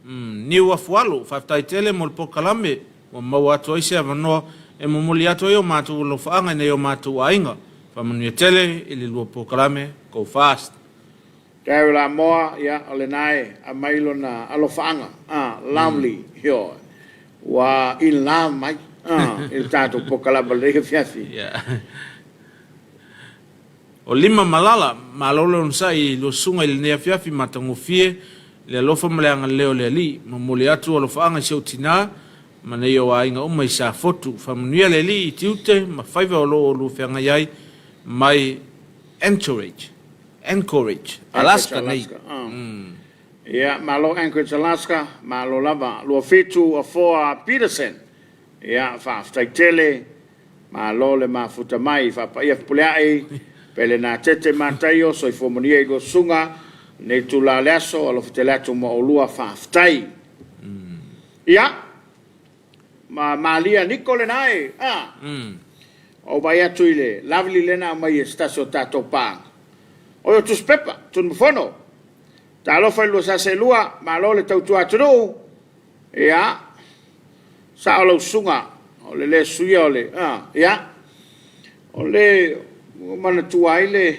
Umm, Niu Afualo, faafetai tele mo le polokalame ua maua atu ai se avanoa e momoli atu ai o matou alofaaga i nai o matou aiga. Faamanuia tele i le lua polokalame, go fast! Daryl Amoa, ia, o lena e aumai lona alofaaga, ah, lovely, ioe, ua in love mai, ah, i le tatou polokalame o lenei afiafi. Yeah. O Lima Malala, malo le onosai i lua susuga i lenei afiafi matagofie le alofa ma le agalelei o le Alii. Momoli atu alofaaga i si ou tina ma nei ou aiga uma i Safotu. Faamanuia le Alii i tiute ma faiva o lo o lua feagai ai mai Anchorage, Anchorage, Alaska nei. Ia, malo Anchorage, Alaska, malo lava. 27 Afoa Peterson, ia, faafetai tele. Malo le mafuta mai, faapaia Fepuleai, Pele Natete Mataio, soifua manuia i lua susuga, lenei itula o le aso, alofa tele atu mo oulua, faafetai. Ia, ma Malia Niko lena e, a. Ou vaai atu i le lovely lea na aumai e se tasi o tatou paaga. Oi o Tusipepa, Tunumafono. Talofa i lua sa seelua, malo le tautua atunuu. Ia, sao lau susuga, o le le suia o le, a, ia, o le ua manatua ai le,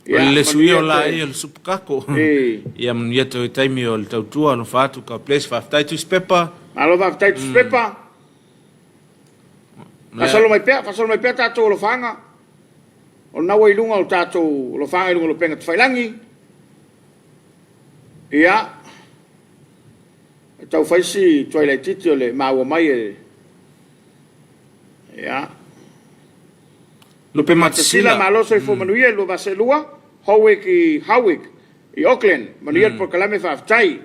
O ia, le le suia manuia o toe, laei o le supu kako. e. Ia manuia toe taimi o le tautua alofa atu. God bless. Faafetai Tusipepa. Malo faafetai Tusipepa. Faasolo mai pea, faasolo mai pea tatou alofaga. O lena ua i luga o tatou alofaga i luga o le upega tafailagi. Ia, e tau fai si tuai laitiiti o le maua mai e, ia. Lupe Lupe Matasila, Matasila. malo soifua manuia i lua vasa e lua, Howick i Howick i Auckland. Manuia le polokalame faafetai.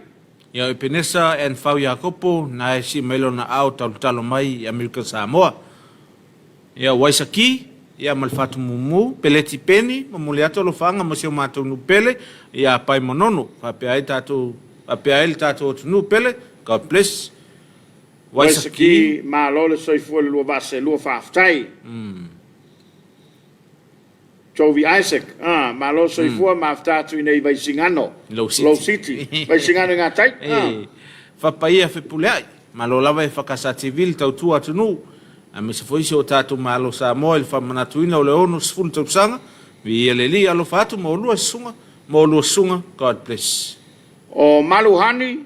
Ia o Epenesa and Fau Iakopo, na e sii mai lona ao talotalo mai i Amerika Samoa. Ia Waisaki, ia ma le Fatumumu, Peleti Peni, momoli atu alofaaga mo si o matou nuu pele, ia Paimonono, faapea ai tatou, faapea ai le tatou atunuu pele, God bless. Waisaki. Waisaki, malo le soifua i le lua vaa seelua faafetai. Jovi Isaac, ah, malo soifua mafutaga atu i nei Vaisigano, Low Low City. City, Vaisigano i gatai, ah. E fapaia Fepuleai, malo lava e Fakasa TV le tautua atunuu, aemaise foi si o tatou Malo Samoa i le faamanatuina o le 60 tausaga, viia le Alii alofa atu ma olua susuga, ma olua susuga, God bless. O Maluhani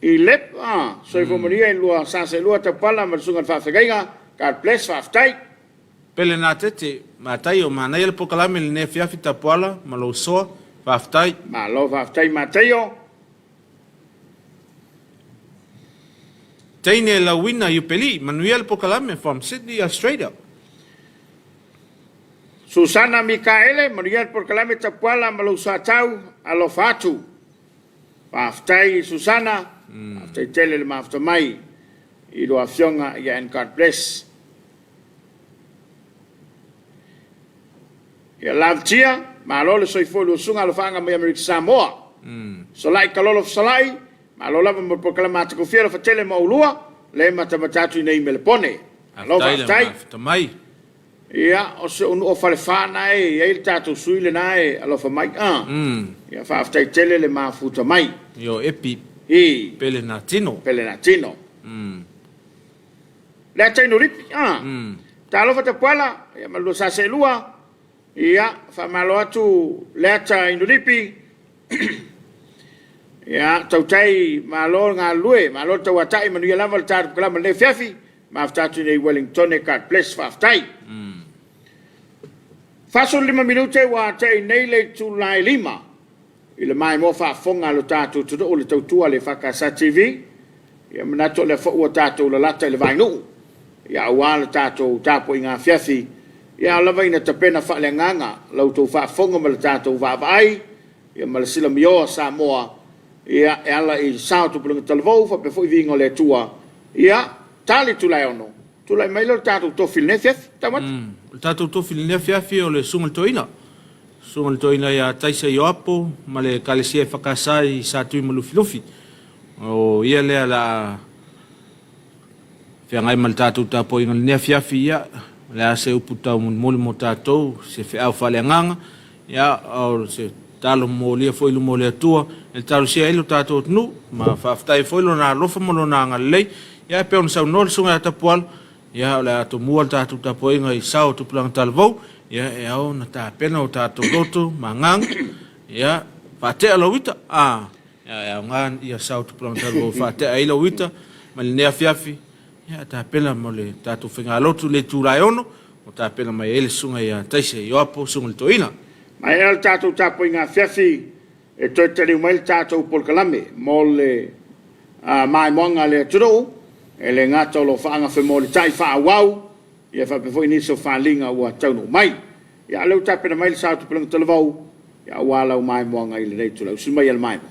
i Lep, ah, soifua manuia i lua sa seelua Taupala ma le susuga i le faafeagaiga, God bless, faafetai. Pele Natete, Mataio, manaia le polokalame i lenei afiafi Tapuala ma lou soa, faafetai. Malo faafetai Mataio. Teine Lauina Iupeli, manuia le polokalame from Sydney, Australia. Susana Mikaele, manuia le polokalame Tapuala ma lou soatau, alofa atu. Faafetai Susana, faafetai tele le mafuta mai i lua afioga ia and God bless. Ia lavatia, malo le soifua i lua susuga alofaaga mai Amerika Samoa. Solai Kalolo Fesolai, malo lava mo le polokalame matagofie alofa tele mo oulua, le matamata atu i nei Melepone. Malo Faafetai le faafetai. mafuta mai. Ia, o si ou nuu o Falefa na e i ai le tatou sui lena e alofa mai. Ah. Ia faafetai tele le mafuta mai. Io Epi I Pele Natino. Pele Natino. Le ata Inuripi, ah. Talofa Tapuala, ia ma lua sa seelua, ia, faamalo atu le ata Inuripi, ia, tautai malo le galulue, malo le tauatai, manuia lava le tatou kalama i lenei afiafi, mafuta atu i nei Wellingtone, God bless, faafetai. 45 minute ua te'i nei le itula e 5 i le maimoa faafofoga a lo tatou atunuu le tautua a le EFKS TV. Ia manatu o lea foi ua tatou lalata i le vainuu, ia aua le tatou tapuaiga afiafi, ia ao lava ina tapena faaleagaga la outou faafofoga ma le tatou vaavaai, ia ma le silamioa Samoa. Ia, e ala i sa o Tupulaga Talavou faapea foi viiga o le Atua. Ia, ta le itula e 6, tulai mai lea o le tatou tofi i lenei afiafi. Taumate. O le tatou tofi i lenei afiafi o le Susuga i le Toeaina. Susuga i le Toeaina ia Taisa Ioapo ma le Ekalesia EFKS i Satui ma Lufilufi. O ia lea o le a feagai ma le tatou tapuaiga i lenei afiafi, ia, o le a se upu taumolimoli mo tatou, se feau faaleagaga, ia, o se talo momolia foi i luma o le Atua e talosia ai lo tatou atunuu ma faafetai foi lona alofa ma lona agalelei. Ia, e pei ona saunoa le Susuga ia Tapuala, ia, o le a tomua le tatou tapuaiga i sao o tupulaga talavou, ia, e ao ona tapena o tatou loto ma agaga, ia, faatea lau ita, a, E aoga ia sao tupulaga talavou e faatea ai lau ita mai lenei afiafi, ia tapena mo le tatou faigalotu i le itula e 6, ua tapena mai ai le susuga ia Taise Ioapo, susuga i le Toeaina. Maea le tatou tapuaiga afiafi e toe taliu mai le tatou polokalame mo le maimoaga a le atunuu, e le gata o lo o faagafemolitai faaauau, ia faapea foi nisi o faaaliga ua taunuu mai. Ia, a o lea ua tapena mai le sa o Tupulaga Talavou, aua lau maimoaga i lenei itula. Usu mai e le maimoa.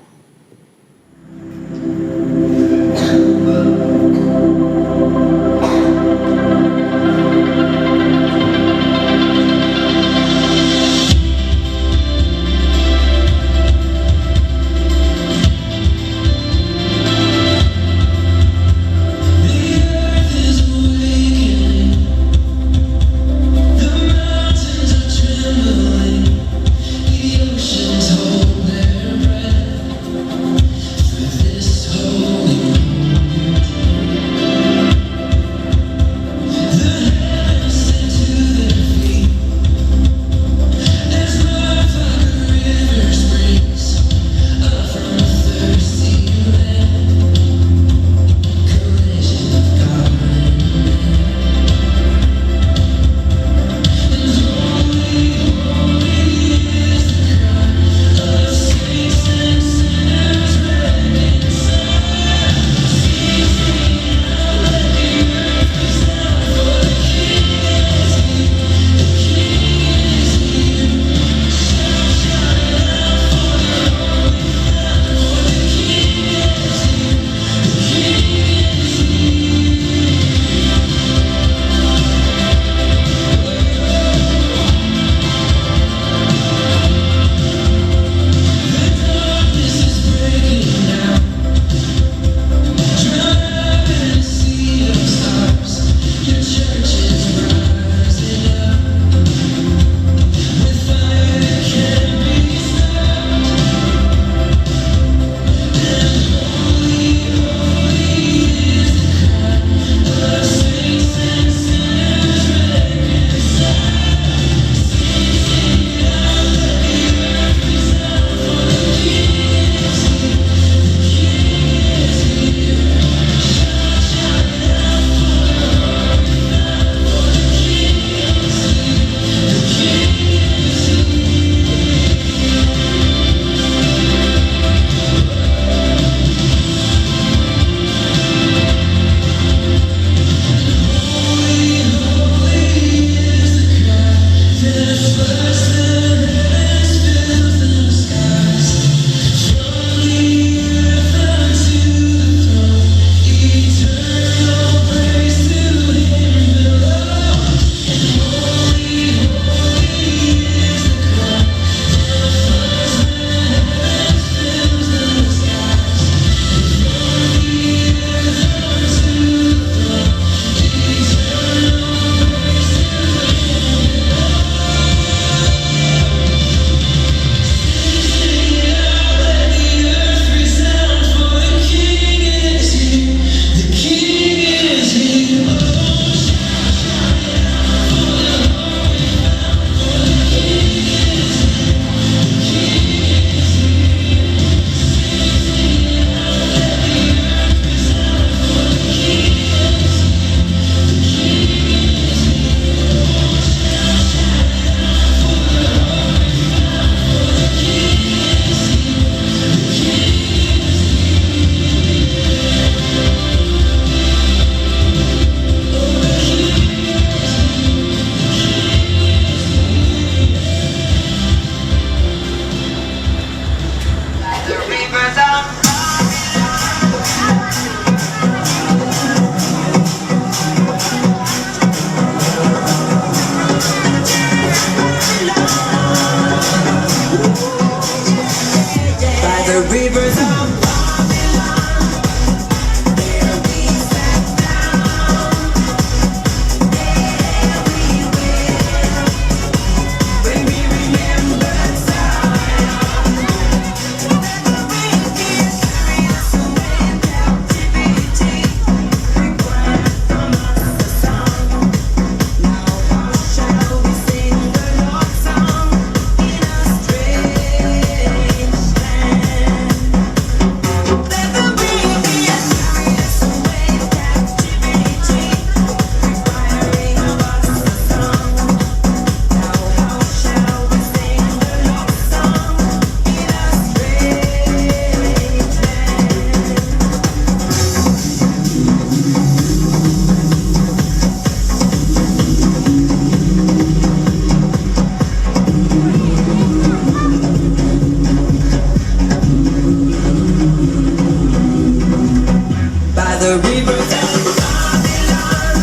the rivers of Babylon,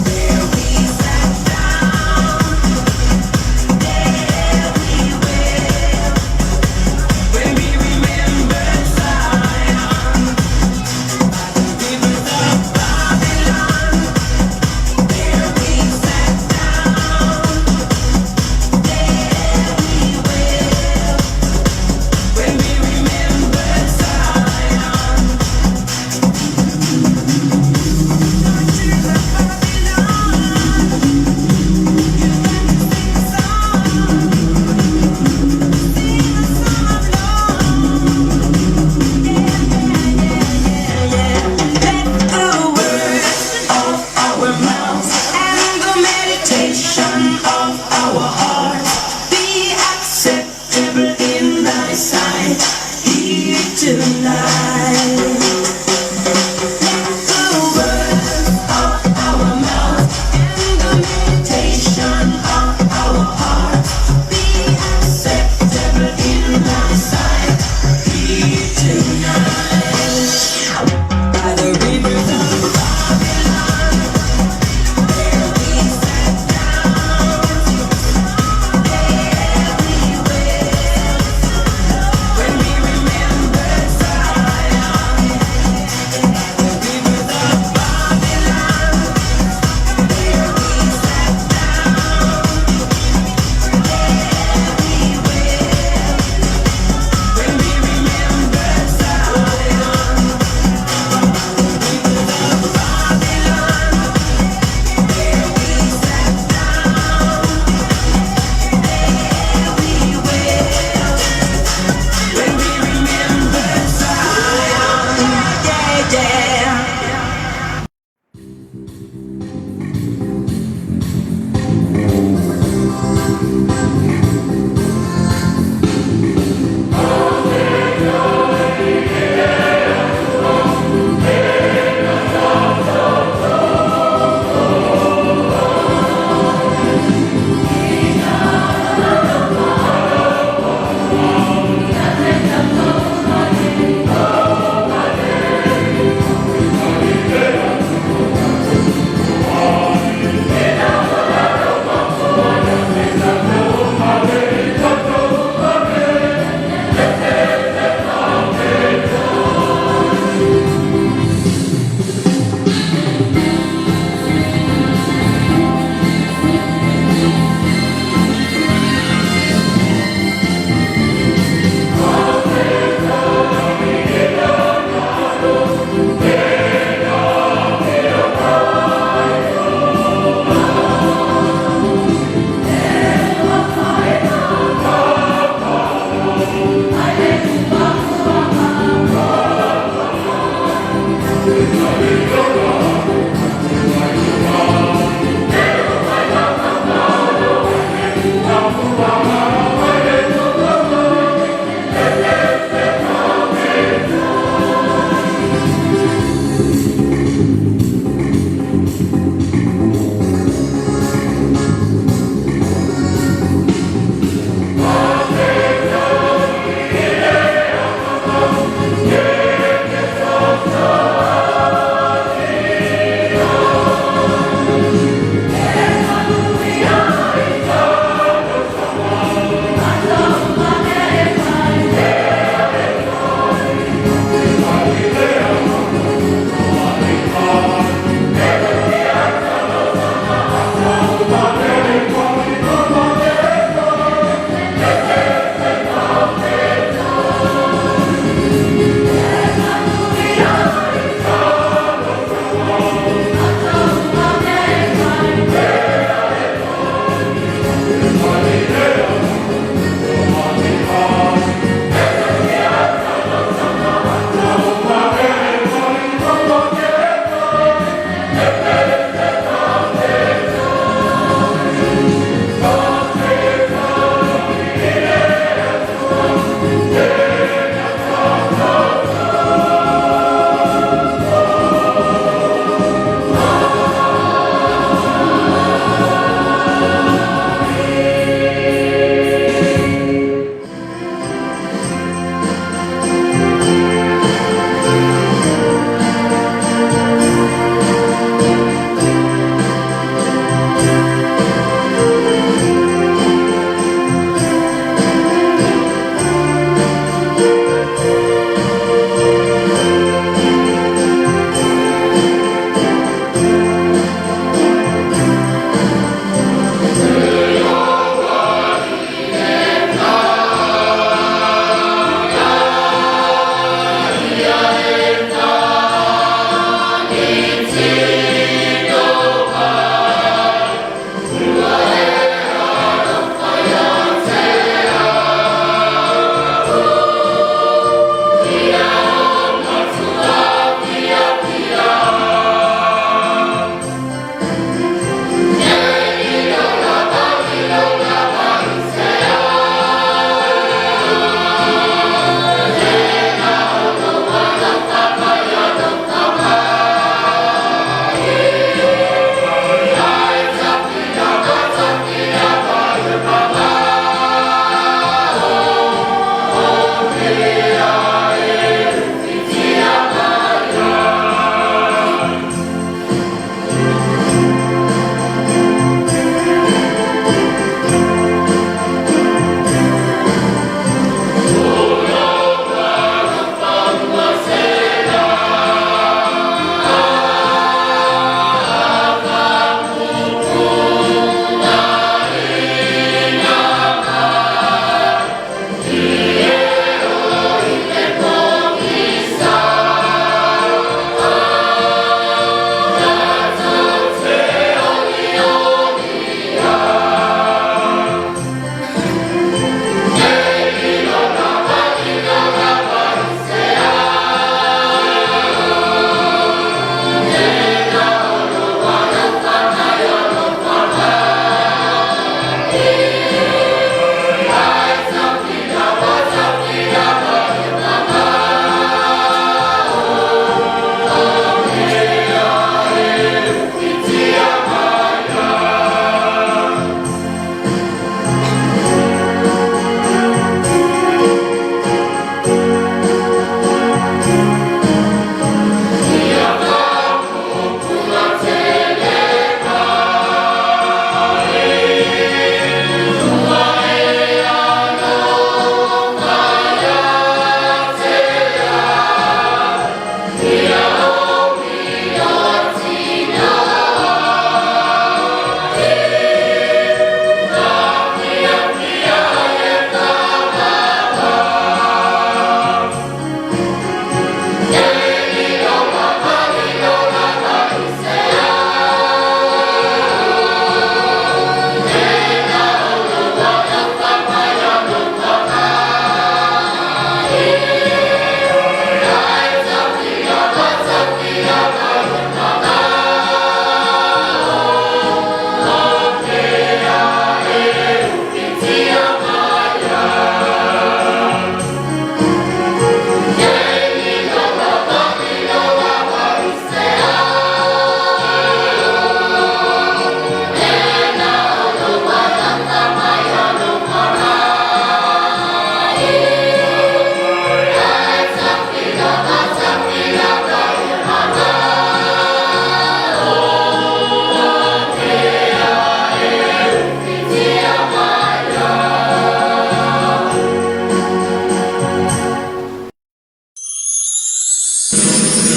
there we sat down, there we wept when we remembered Zion. By the rivers of Babylon, there we sat down, there we wept when we remembered Zion.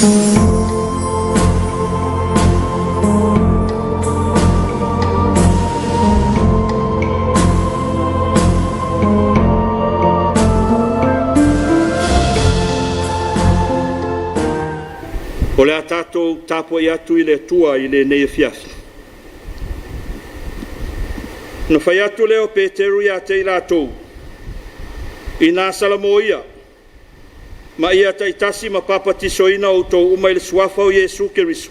O le a tatou tapuai atu i le Atua i lenei afiafi. Na fai atu lea o Peteru ia te i latou, Ina salamoia, ma ia taitasi ma papatisoina outou uma i le suafa o Iesu Keriso,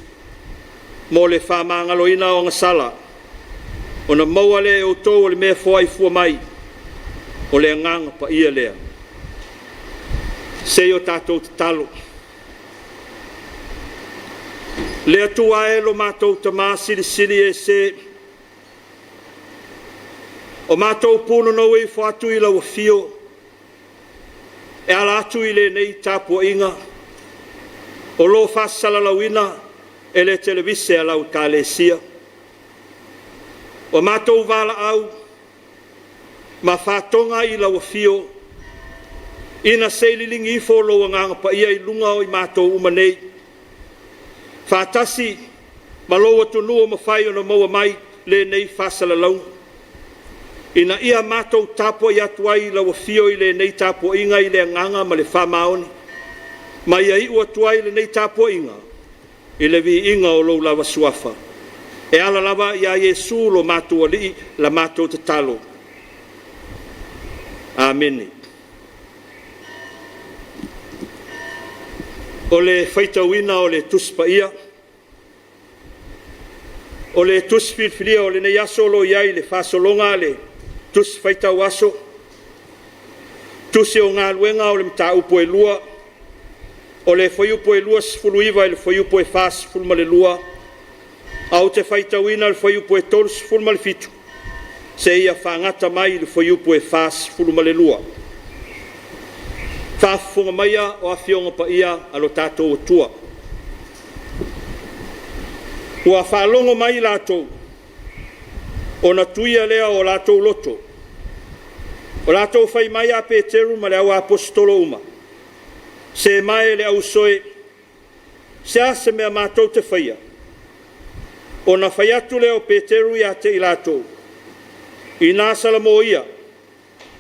mo le faamagaloina o agasala, ona maua lea e outou o le mea foai fua mai, o le Agaga Paia lea. Se i o tatou tatalo. Le Atua e lo matou Tamā silisili ese, o matou punonou ifo atu i lau afio e ala atu i lenei tapuaiga o lo o faasalalauina e le televise a lau Ekalesia. Ua matou valaau ma fatoga i lau afio ina se i liligi ifo lou Agaga Paia i luga o i matou uma nei, faatasi ma lou atunuu ua mafai ona maua mai lenei faasalalauga, ina ia matou tapuai atu ai i lau afio i lenei tapuaiga i le agaga ma le faamaoni, ma ia iu atu ai lenei tapuaiga i le viiga o lou lava Suafa. E ala lava ia Iesu lo matou Alii la matou tatalo. Amene. O le faitauina o le Tusi Paia. O le Tusi filifilia o lenei aso o lo o i ai le faasologa a le Tusi Faitau Aso, Tusi o Galuega o le Mataupu e 2, o le fuaiupu e 29 i le fuaiupu e 42, ae ou te faitauina le fuaiupu e 37 seia fagata mai i le fuaiupu e 42. Faafofoga maia o Afioga Paia a lo tatou Atua. Ua faalogo mai i latou, ona tuia lea o latou loto, o latou fai mai ia Peteru ma le au aposetolo uma, Se mae le au uso e, se a se mea matou te faia? Ona fai atu lea o Peteru ia te i latou, Ina salamoia,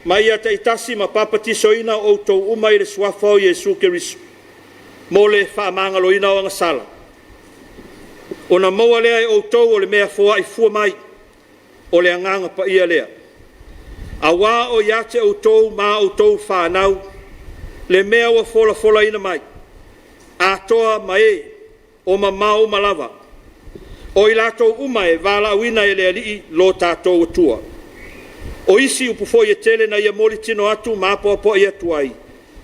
ma ia taitasi ma papatisoina outou uma i le suafa o Iesu Keriso, mo le faamagaloina o agasala, ona maua lea e outou o le mea foai fua mai, o le Agaga Paia lea. Auā o ia te outou ma a outou fanau le mea ua folafolaina mai, atoa ma e o mamao uma lava, o i latou uma e valaauina e le Alii lo tatou Atua. O isi upu foi e tele na ia molitino atu ma apoapoai atu ai,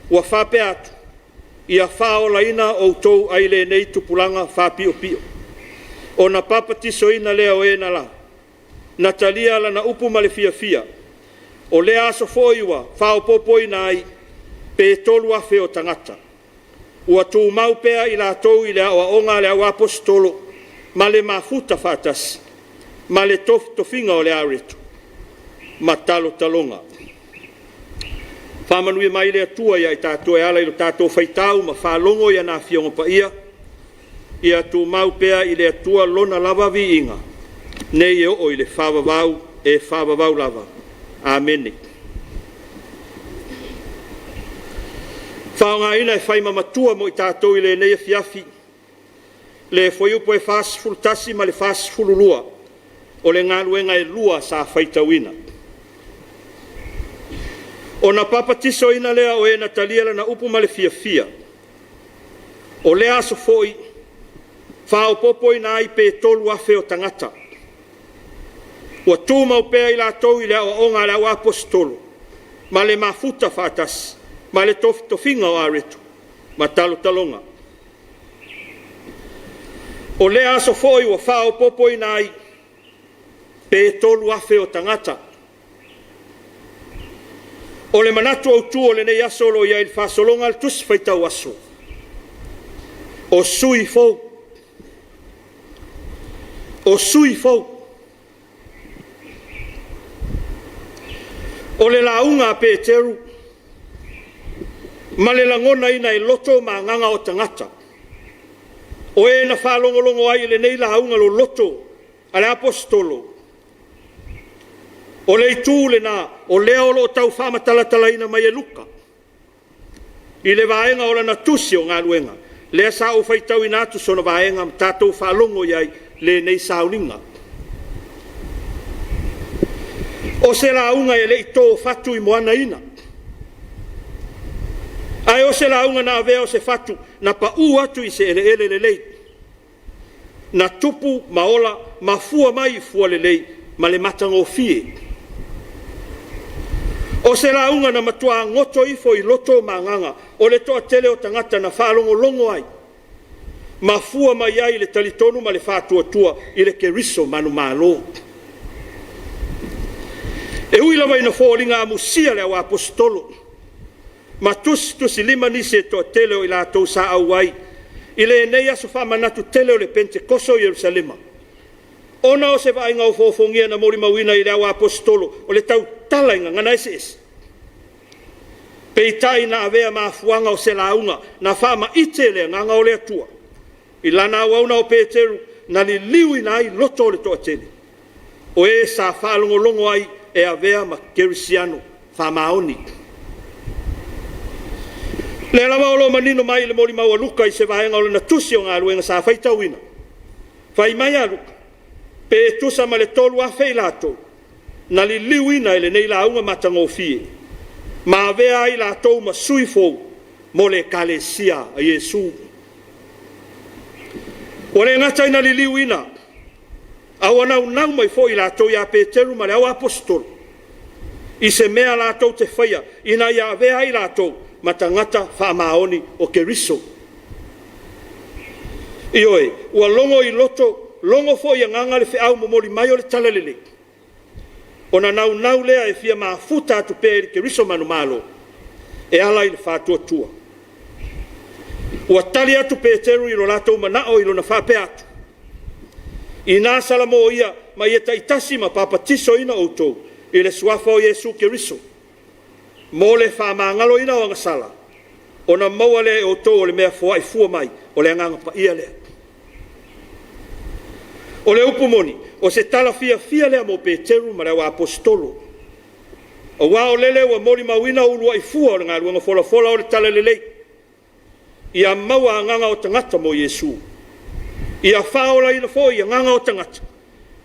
ua faapea atu, ia faaolaina outou ai lenei tupulaga faapiopio. Ona papatisoina lea o e na na talia lana upu ma le fiafia, o lea aso foi ua faaopoopoina ai pe 3,000 o tagata. Ua tumau pea i latou i le aoaoga a le auaposeitolo ma le mafuta faatasi, ma le tofitofiga o le areto ma talotaloga. Faamanuia mai le Atua ia i tatou e ala i lo tatou faitau ma faalogo i ana Afioga Paia, ia tumau pea i le Atua Lona lava viiga, nei e oo i le faavavau e faavavau lava. Amene. Faaaogaina e fai ma matua mo i tatou i lenei afiafi le fuaiupu e 41 ma le 42 o le galuega e lua sa faitauina. Ona papatisoina lea o e na talia lana upu ma le fiafia, o lea aso foi faaopoopoina ai pe 3,000 o tagata. Ua tumau pea i latou i le aoaoga a le auaposeitolo ma le mafuta faatasi, ma le tofitofiga o areto ma talotaloga. O lea aso foi ua faaopoopoina ai pe 3,000 o tagata. O le manatu autu o lenei aso o lo o i ai i le faasologa a le Tusi Faitau Aso, o sui fou. O sui fou. O le lauga a Peteru ma le lagonaina e loto ma agaga o tagata. O e na faalogologo ai i lenei lauga loloto a le Aposetolo, o le itu lena o lea o lo o tau faamatalatalaina mai e Luka i le vaega o lana tusi o galuega, lea sa ou faitauina atu sona vaega ma tatou faalogo i ai lenei sauniga. O se lauga e le i to fatu i moanaina, ae o se lauga na avea o se fatu na pau atu i se eleele lelei, na tupu ma ola ma fua mai i fua lelei ma le matagofie. O se lauga na matua goto ifo i loto ma agaga o le toatele o tagata na faalogologo ai ma fua mai ai i le talitonu ma le faatuatua i le Keriso manumalo. E ui lava ina foliga amusia le auaposeitolo ma tusitusilima nisi e toatele o i latou sa auai i lenei aso faamanatu tele o le Penetekoso i Yerusalema, ona o se vaaiga ofoofogia na molimauina i le auaposeitolo o le tautala i gagana eseese, peitai na avea ma afuaga o se lauga na faamaite e le Agaga o le Atua i lana auauna o Peteru na liliuina ai loto o le toatele, o e sa faalogologo ai e avea ma kerisiano faamaoni. O lea lava o lo o manino mai i le molimau a Luka i se vaega o lana tusi o galuega sa faitauina, fai mai a Luka, pe tusa ma le 3,000 i latou na liliuina e lenei lauga matagofie, ma avea ai latou ma sui fou mo le Ekalesia a Iesu. Ua le gata ina liliuina, a ua naunau mai foi i latou ia Peteru ma le auaposeitolo i se mea latou te faia ina ia avea ai latou ma tagata faamaoni o Keriso. Ioe, ua logo i loto, logo foi i agaga le feau momoli mai o le Talalelei, ona naunau lea e fia mafuta atu pea i le Keriso manumalo e ala i le faatuatua. Ua tali atu Peteru i lo latou manao i lona faapea atu, Ina salamo ia ma ia taitasi ma papatisoina outou i le suafa o Iesu Keriso, mo le faamagaloina o agasala, ona maua lea e outou o le mea foai fua mai o le Agaga Paia lea. O le upu moni, o se tala fiafia lea mo Peteru ma le auaposeitolo, aua o lele ua molimauina uluai fua o le galuega folafola o le Talalelei, ia maua agaga o tagata mo Iesu, ia faaolaina foi agaga o tagata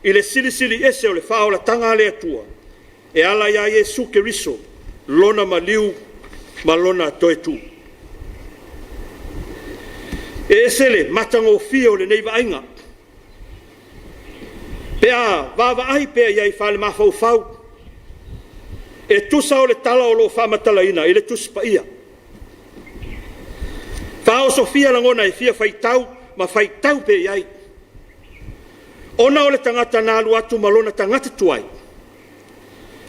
i le silisili ese o le faaolataga a le Atua, e ala ia Iesu Keriso, lona maliu ma lona toe tu. E ese le matagofie o lenei vaaiga, pe a vaavaai pea i ai faalemafaufau e tusa o le tala o lo o faamatalaina i le Tusi Paia. Faaosofia lagona e fia faitau ma faitau pea i ai, ona o le tagata na alu atu ma lona tagata tuai,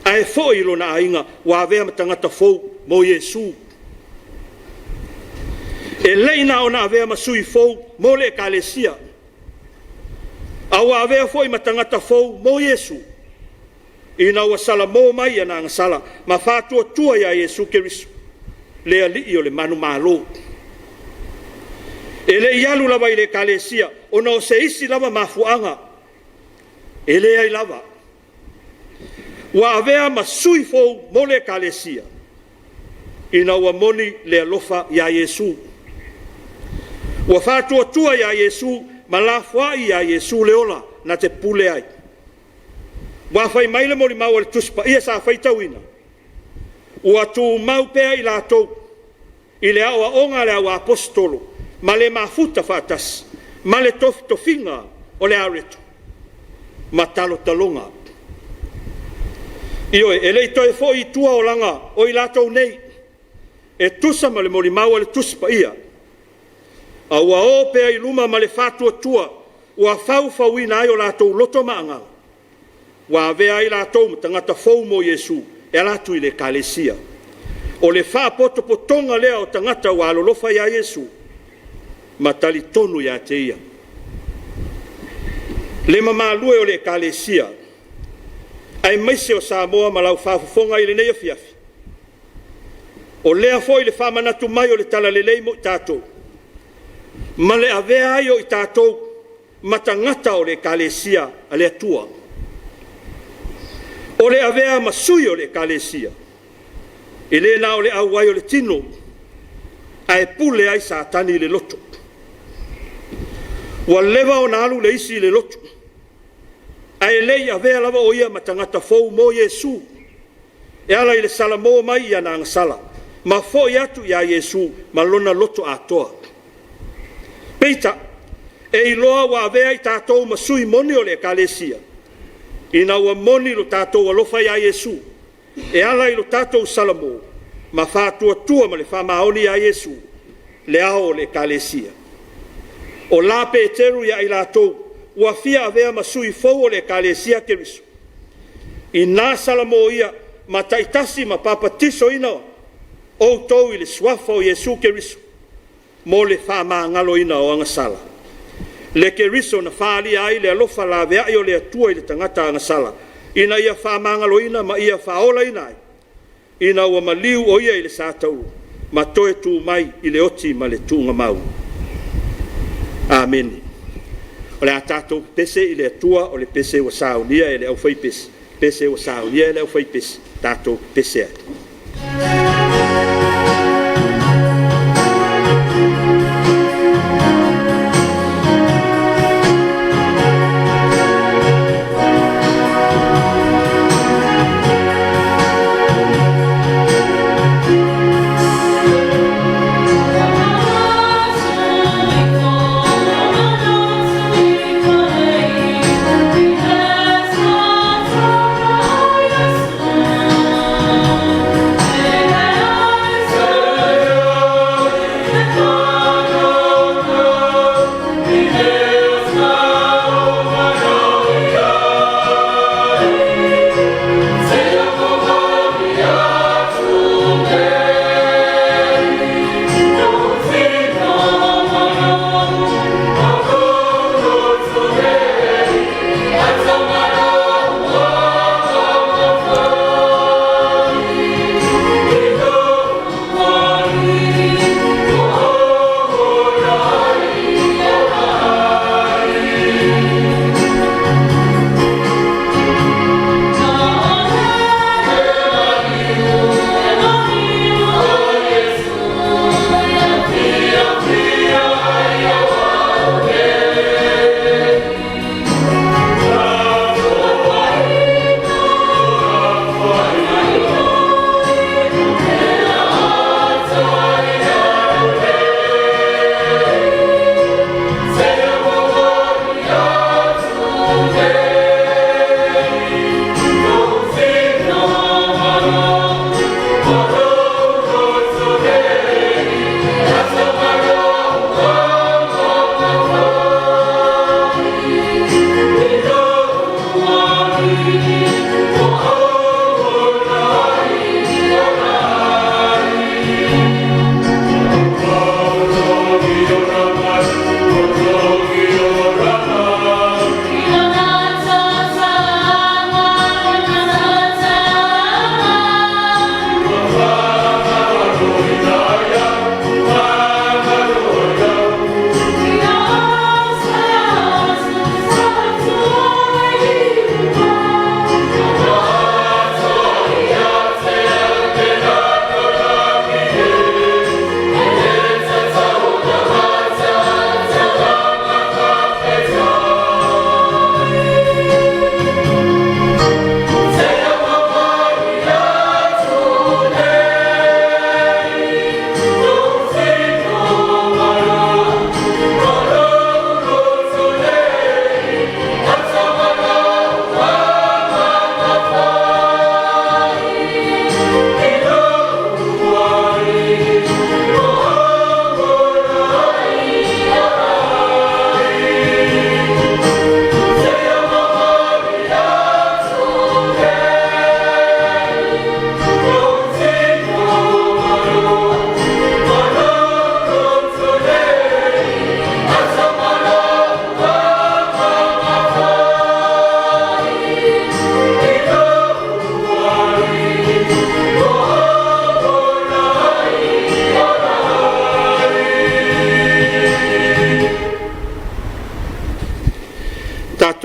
ae foi i lona aiga ua avea ma tagata fou mo Iesu. E le i na ona avea ma sui fou mo le Ekalesia, a ua avea foi ma tagata fou mo Iesu, ina ua salamo mai ana agasala ma faatuatua iā Iesu Keriso, le Alii o le manumalo. E le i alu lava i le Ekalesia ona o se isi lava mafuaaga, e leai lava. Ua avea ma sui fou mo le Ekalesia, ina ua moni le alofa iā Iesu. Ua faatuatua iā Iesu ma lafoai iā Iesu le ola na te pule ai. Ua fai mai le molimau a le Tusi Paia sa faitauina, ua tumau pea i latou i le aoaoga a le auaposeitolo ma le mafuta faatasi ma le tofitofiga o le areto ma talotaloga. Ioe, e le i toe foi i tua olaga o i latou nei, e tusa ma le molimau a le Tusi Paia, a ua o pea i luma ma le faatuatua ua faufauina ai o latou loto ma agaga, ua avea ai latou ma tagata fou mo Iesu e ala atu i le Ekalesia. O le faapotopotoga lea o tagata ua alolofa iā Iesu ma talitonu ia te Ia. Le mamalu e o le Ekalesia, aemaise o Samoa ma lau faafofoga i lenei afiafi, o lea foi le faamanatu mai o le Talalelei mo i tatou. Ma le avea ai o i tatou ma tagata o le Ekalesia a le Atua. O le avea ma sui o le Ekalesia, e le na o le auai o le tino, ae pule ai Satani i le loto. Ua leva ona alu le isi i le lotu, ae le i avea lava o ia ma tagata fou mo Iesu, e ala i le salamo mai i ana agasala, ma foi atu iā Iesu ma lona loto atoa. Peitai, e iloa ua avea i tatou ma sui moni o le Ekalesia, ina ua moni lo tatou alofa iā Iesu, e ala i lo tatou salamo ma faatuatua ma le faamaoni iā Iesu, le ao o le Ekalesia. O la Peteru ia i latou ua fia avea ma sui fou o le Ekalesia a Keriso, ina salamo ia ma taitasi ma papatisoina outou i le suafa o Iesu Keriso mo le faamagaloina o agasala. Le Keriso na faaalia ai le alofa laveai o le Atua i le tagata agasala, ina ia faamagaloina ma ia faaolaina ai, ina ua maliu o ia i le sa taua, ma toe tu mai i le oti ma le tuugamau. Amene. O le a tatou pepese i le Atua o le pese ua saunia e le aufaipese, pese ua saunia e le aufaipese, tatou pepese ai.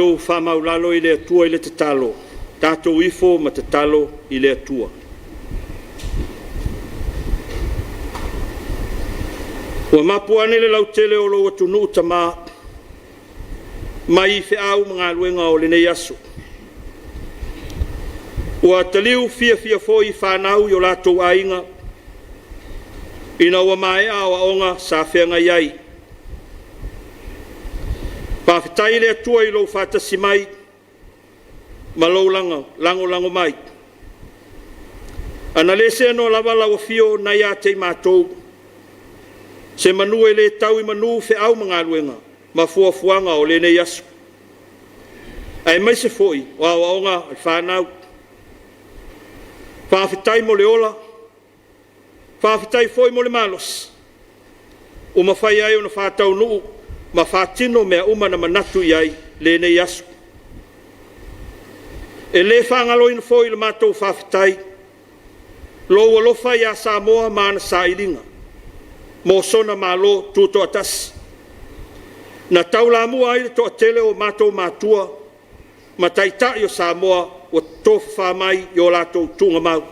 tatou faamaulalo i le Atua i le tatalo, tatou ifo ma tatalo i le Atua. Ua mapu ane le lautele o lou atunuu Tama, mai i feau ma galuega o lenei aso. Ua taliu fiafia foi fanau i o latou aiga, ina ua maea aoaoga sa feagai ai. Faafetai i le Atua i lou faatasi mai ma lou lagolago mai. Ana le seanoa lava lau afio na ia te i matou, se manu e le tau i manu feau ma galuega ma fuafuaga o lenei aso, aemaise foi o aoaoga a le fanau. Faafetai mo le ola, faafetai foi mo le malosi ua mafai ai ona faataunuu ma faatino mea uma na manatu i ai lenei aso. E le faagaloina foi le matou faafetai lou alofa ia Samoa ma ana sailiga mo sona Malo Tutoatasi, na taulamua ai le toatele o matou matua ma taitai o Samoa ua tofafa mai i o latou tuugamau.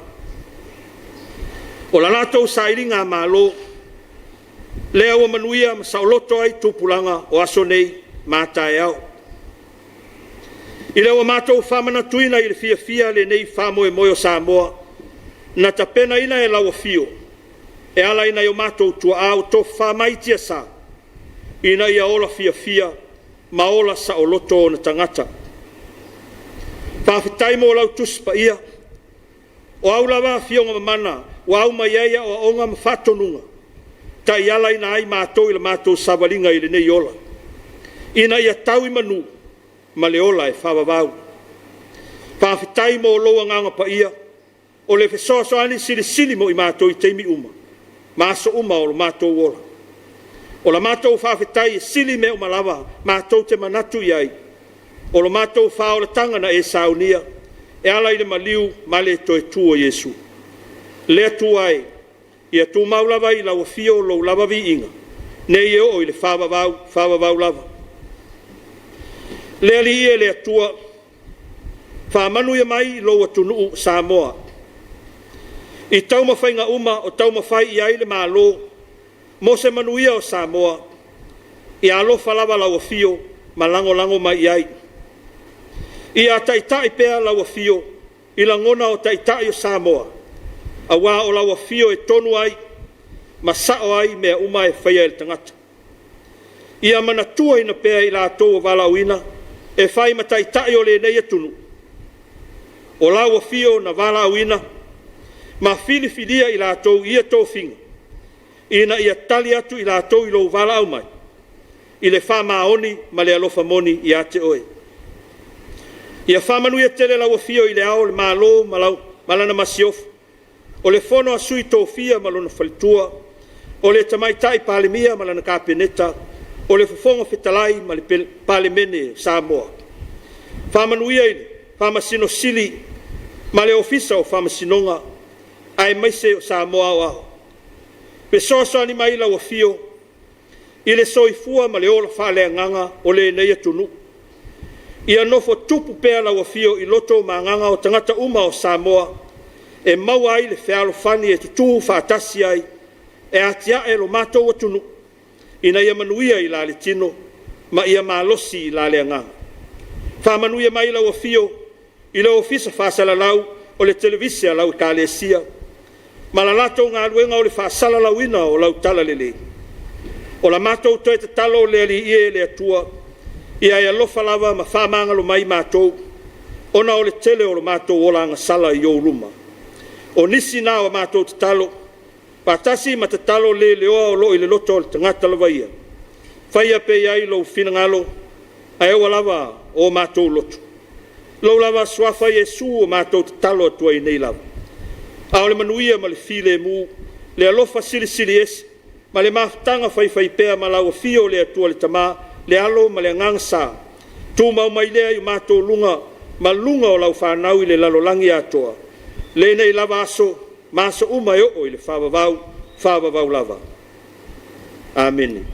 O la latou sailigamalo lea ua manuia ma saoloto ai tupulaga o aso nei ma a taeao. Ina ua matou faamanatuina i le fiafia lenei faamoemoe o Samoa na tapenaina e lau afio e ala i nai o matou tuaa ua tofafa mai i tiasa, ina ia ola fiafia ma ola saoloto ona tagata. Faafetai mo lau Tusi Paia, o au lava Afioga Mamana ua aumai ai aoaoga ma faatonuga, e taialaina ai matou i le matou savaliga i lenei ola, ina ia tau i manu ma le ola e faavavau. Faafetai mo lou Agaga Paia, o le fesoasoani silisili mo i matou i taimi uma ma aso uma o lo matou ola. O la matou faafetai e sili mea uma lava matou te manatu i ai, o lo matou faaolataga na e saunia e ala i le maliu ma le toe tu o Iesu. Le Atua e, ia tumau lava i lau afio lou lava viiga, nei e oo i le faavavau, faavavau lava. Le Alii e le Atua, faamanuia mai i lou atunuu Samoa i taumafaiga uma o taumafai i ai le Malo mo se manuia o Samoa, ia alofa lava lau afio ma lagolago mai i ai. Ia taitai pea lau afio i lagona o Taitai o Samoa, aua o lau afio e tonu ai ma sao ai mea uma e faia e le tagata. Ia manatuaina pea i latou ua valaauina e fai ma Taitai o lenei atunuu, o lau afio na valaauina ma filifilia i latou i ia tofiga, ina ia tali atu i latou i lou valaau mai, i le faamaoni ma le alofa moni ia te Oe. Ia faamanuia tele lau afio i Le Ao o le Malo ma Lana Masiofo, o le Fono a Sui Tofia ma lona Faletua, o le Tamaitai Palemia ma lana Kapeneta, o le Fofoga Fetalai ma le Palemene o Samoa. Faamanuia i le Faamasino Sili ma le Ofisa o Faamasinoga, aemaise o Samoa Aoao. Fesoasoani mai lau Afio i le soifua ma le ola faaleagaga o lenei atunuu. Ia nofo tupu pea lau afio i loto ma agaga o tagata uma o Samoa e maua ai le fealofani e tutu faatasi ai e atiae lo matou atunuu ina ia manuia i la le tino ma ia malosi i la le agaga. Faamanuia mai lau afio i le Ofisa Faasalalau o le Televise a lau Ekalesia ma la latou galuega o le faasalalauina o lau Talalelei. O la matou toe tatalo le Alii e le Atua, ia e alofa lava ma faamagalo mai matou, ona o le tele o lo matou ola agasala i ou luma. O nisi na o a matou tatalo, faatasi ma tatalo le leoa o lo o i le loto o le tagata lava ia. Faia pea i ai lou finagalo, ae aua lava o matou loto. Lou lava Suafa Iesu ua matou tatalo atu ai nei lava. A o le manuia ma le filemu, le alofa silisili ese ma le mafutaga faifaipea ma lau afio le Atua le Tama, le Alo ma le Agaga Sa, tumau mai lea i o matou luga ma luga o lau fanau i le lalolagi atoa, lenei lava aso ma aso uma e oo i le faavavau, faavavau lava. Amene.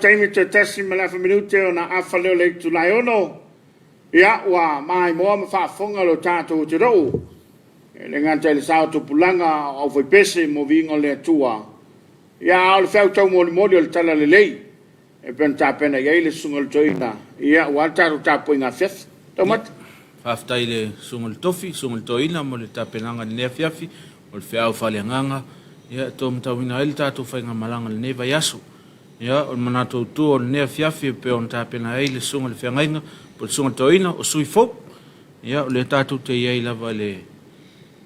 taimi toe tasi ma le afa minute ona afa lea o le itula e ono. Ia, ua maimoa ma faafofoga lo tatou atunuu e le gata i le sao tupulaga o aufaipese mo viiga o le Atua, ia a o le feau taumolimoli o le talalelei e pei ona tapena i ai le susuga i le toeaina, ia aua le tatou tapuaiga afiafi. Taumate. Faafetai i le Susuga i le Tofi, Susuga i le Toeaina mo le tapenaga i lenei afiafi o le feau faaleagaga, ia e taumatauina ai le tatou faigamalaga i lenei vaiaso. Ia, o le manatu autu o lenei afiafi e pei ona tapena ai le Susuga i le Feagaiga po o le Susuga i le Toeaina o sui fou. Ia, o lea tatou te i ai lava i le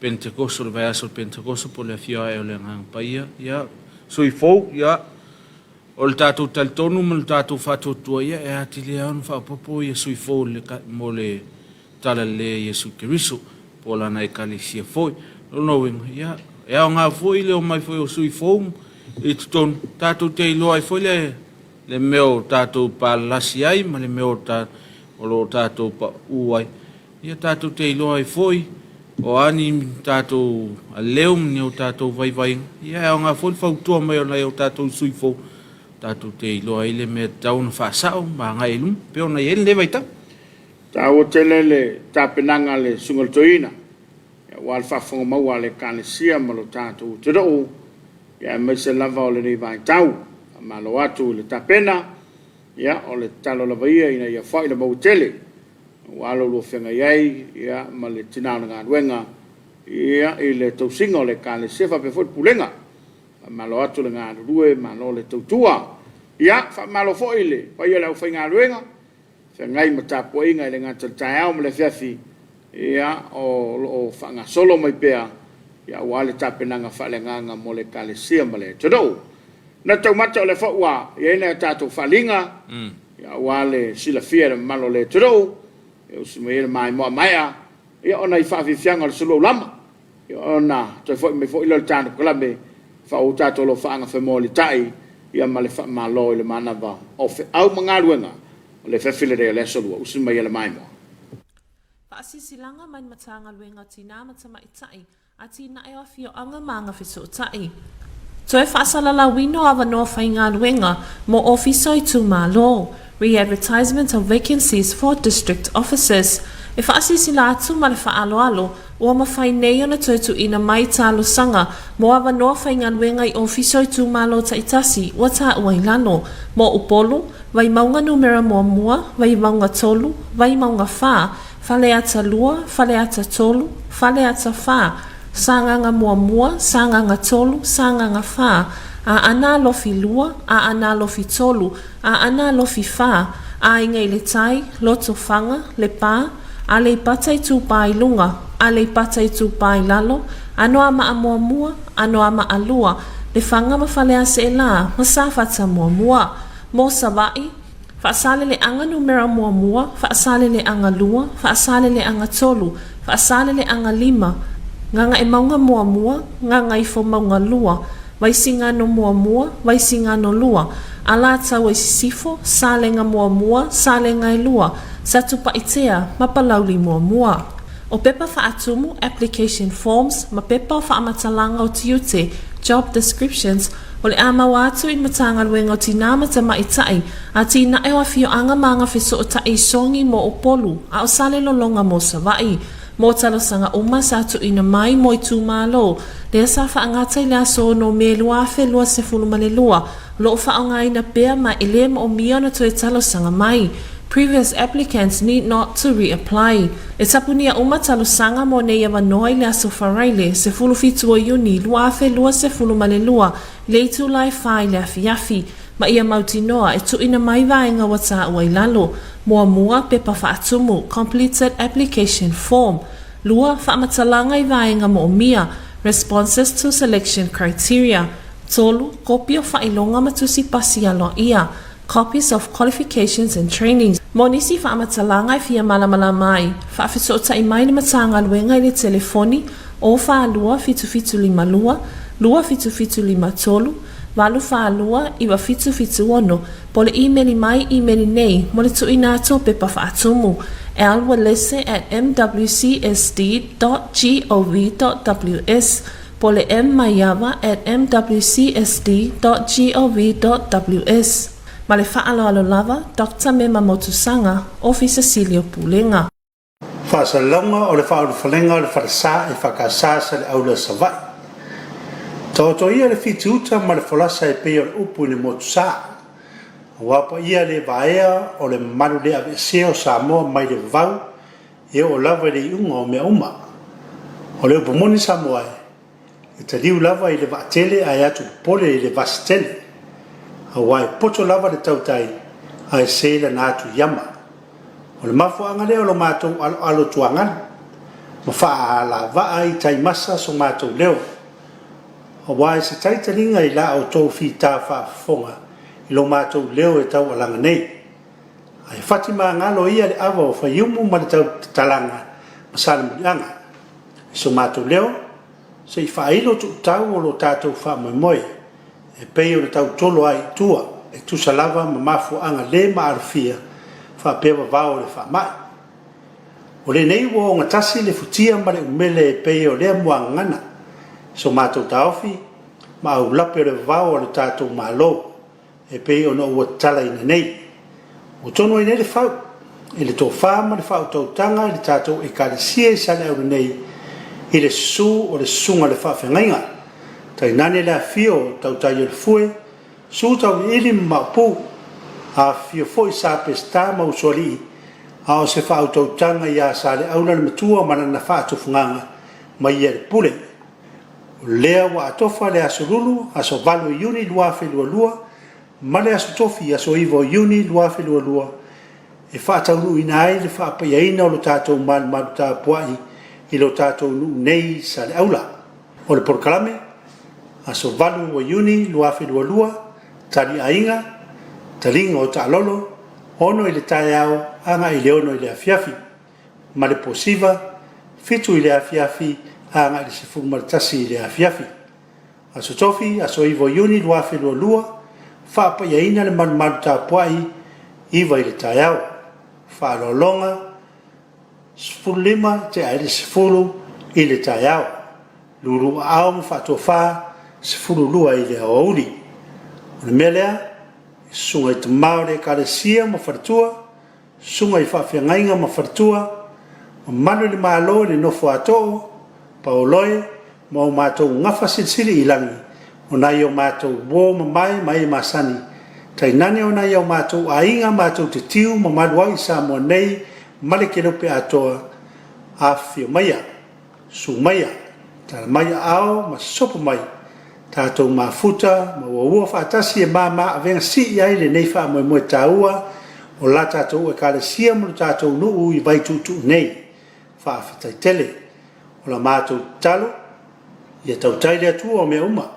Penetekoso, le vaiaso o le Penetekoso po o le afio ae o le Agaga Paia. Ia, sui fou, ia, o le tatou talitonu ma le tatou faatuatua, ia, e atili ai ona faaopoopo ia sui fou mo le Talalelei a Iesu Keriso, po o Lana Ekalesia foi. O lona uiga, ia, e aoga foi le omai foi o sui fou i totonu, tatou te iloa ai foi le, le mea o tatou palalasi ai ma le mea o, ta, o lo o tatou pauu ai. Ia tatou te iloa ai foi o a ni tatou aleu ma ni o tatou vaivaiga, ia e aoga foi le fautua mai o nai o tatou sui fou, tatou te iloa ai le mea tatau ona faasao ma agai i luma, pei ona i ai lenei vaitau. Taua tele le tapenaga a le Susuga i le Toeaina aua le faafofoga maua a le Ekalesia ma lo tatou atunuu, aemaise lava o lenei vaitau. Faamalo atu i le tapena, ia, o le tatalo lava ia ina ia foai le maua tele aua lo oulua feagai ai, ia, ma le tina o le galuega, ia, i le tausiga o le Ekalesia faapea foi le pulega. Faamalo atu le galulue, malo le tautua. Ia, faamalo foi i le paia o le aufaigaluega feagai ma tapuaiga e le gata i le taeao ma le afiafi, ia, o lo o faagasolo mai pea, ia, aua le tapenaga faaleagaga mo le Ekalesia ma le atunuu. Na taumate o lea foi ua i ai nai a tatou faaaliga, ia, aua le silafia e le mamalu o le atunuu, e usi mai ai le maimoa maea, ia, ona i faafiafiaga o le sulu aulama, ia, ona toe foi mai foi lea o le tatou kalame, faaauau tatou alofaaga femolitai, ia, ma le faamalo i le manava o feau ma galuega o le afiafi lenei o le Aso Lua, usi mai e le maimoa. Faasilasilaga mai le Matagaluega o Tinā ma Tamaitai, Atinae o Afioaga ma Agafesootai. Toe faasalalauina o avanoa faigaluega mo Ofisa o Itumalo, Re-advertisement of vacancies for District Offices. E faasilasila atu ma le faaaloalo, ua mafai nei ona toe tuuina mai talosaga mo avanoa faigaluega i Ofisa o Itumalo taitasi ua taua i lalo, mo Upolu, Vaimauga numera muamua, Vaimauga tolu, Vaimauga whā, Faleata lua, Faleata tolu, Faleata whā, Sagaga muamua, Sagaga tolu, Sagaga whā, Aana Alofi lua, Aana Alofi tolu, Aana Alofi whā, Aiga i le Tai, Lotofaga, Lepā, Aleipata Itupā i Luga, Aleipata Itupā i Lalo, Anoamaa muamua, Anoamaa lua, Lefaga ma Faleaseelā ma Safata muamua. Mo Savaii, Faasaleleaga numera muamua, Faasaleleaga lua, Faasaleleaga tolu, Faasaleleaga lima, Gagaemauga muamua, Gagaifomauga lua, Vaisigano muamua, Vaisigano lua, Alataua i Sisifo, Salega muamua, Salega e lua, Satupaitea ma Palauli muamua. O pepa faatumu, application forms, ma pepa o faamatalaga o tiute, job descriptions, O le a maua atu i Matagaluega o Tinā ma Tamaitai, Atinae o Afioaga ma Agafesootai i Songi mo Upolu, a o Salelologa mo Savaii. Mo talosaga uma sa tuuina mai mo itumalo, lea sa faagata i le aso 6 Me 2022, o lo o faaaogaina pea ma e le moomia ona toe talosaga mai. Previous applicants need not to re-apply. E tapunia uma talosaga mo nei avanoa i le aso Faraile, 17 o Iuni 2022, i le itula e whā i le afiafi, ma ia mautinoa e tuuina mai vaega ua tāua i lalo, muamua, pepa faatumu, completed application form, lua, faamatalaga i vaega moomia, responses to selection criteria, tolu, kopi o faailoga ma tusi pasi aloaia, Copies of qualifications and trainings. Mo nisi faamatalaga e fia malamalama ai, faafesootai mai le Matagaluega i le telefoni 0 4 2 7 7 5 2 2 7 7 5 3 8 4 2 9 7 7 6 po o le imeli mai imeli nei mo le tuuina atu o pepa faatumu lwalese at mwcsd dot gov dot ws po o le mmaiava at mwcsd dot gov dot ws. Ma le faaaloalo lava, Doctor Mema Motusaga, Ofisa Sili o Pulega. Faasalalauga o le Faaulufalega o le Falesa EFKS Saleaula Savaii. Taoto ia le fitiuta ma le folasa e pei o le upu i le motusa, aua paia le vaea o le mamalu le aveesea o Samoa mai le vavau e oo lava i le iuga o mea uma. O le upu moni Samoa e, E taliu lava i le vaatele ae atu popole i le vasi tele, aua e poto lava le tautai ae se lana atu iama. O le mafuaaga lea o lo matou aloalo tuagalu ma faaalavaa i taimasa so matou leo, aua e se taitaliga i la outou fita faafofoga i lo matou leo e taualaga nei. Ae fati magalo ia le ava o Faiumu ma le tautatalaga ma Salemuliaga. I so matou leo, se i faailo tuutau o lo tatou faamoemoe, e pei ona tautolo ai i tua, e tusa lava ma mafuaaga le maalofia faapea vavao o le faamai. O lenei ua ogatasi le futia ma le umele e pei o lea muagagana, i so matou taofi ma aulape o le vavao a lo tatou Malo. e pei ona ua tatalaina nei. Ua tonu ai nei le fau i le tofa ma le faautautaga i le tatou Ekalesia i Saleaula nei i le susu o le Susuga i le Faafeagaiga, tainane le afifio o Tautaiolefue, Su Tauiliili ma Maopu, afifio foi Sa Peseta ma Usoalii, a o se faautautaga ia Saleaula le Matua ma lana faatufugaga ma ia le pule. O lea ua atofa le Aso Lulu, aso 8 o Iuni 2022, ma le Aso Tofi, aso 9 o Iuni 2022, e faataunuuina ai le faapaiaina o lo tatou malumalu tapuai i lo tatou nuu nei i Saleaula. O le polokalame, aso 8 o Iuni 2022, Tali Aiga, Taliga o Taalolo, 6 i le taeao agai i le 6 i le afiafi. ma le Posiva, 7 i le afiafi agai i le 11 i le afiafi. Aso Tofi, aso 9 o Iuni 2022, Faapaiaina le malumalu tapuai, 9 i le taeao. Faaaloaloga, 15 tea ai le 10 i le taeao. Lulu aao ma faatofa, 12 i le aoauli. O le mea lea, i susuga i tama o le Ekalesia ma faletua, susuga i faafeagaiga ma faletua, mamalu i le Malo i le nofo a too, paoloe ma o matou gafa silisili i lagi o nai o matou uo mamae ma e masani, tainane o nai o matou aiga matou te tiu mamalu ai i Samoa nei ma le Kelope atoa, afifio maia. Su maia, tala mai aao ma sopo mai, tatou mafuta ma uaua faatasi e māmā avega sii ai lenei faamoemoe taua o la tatou Ekalesia ma lo tatou nuu i Vaituutuu nei. Faafetai tele. O la matou tatalo, ia tautai le Atua o mea uma,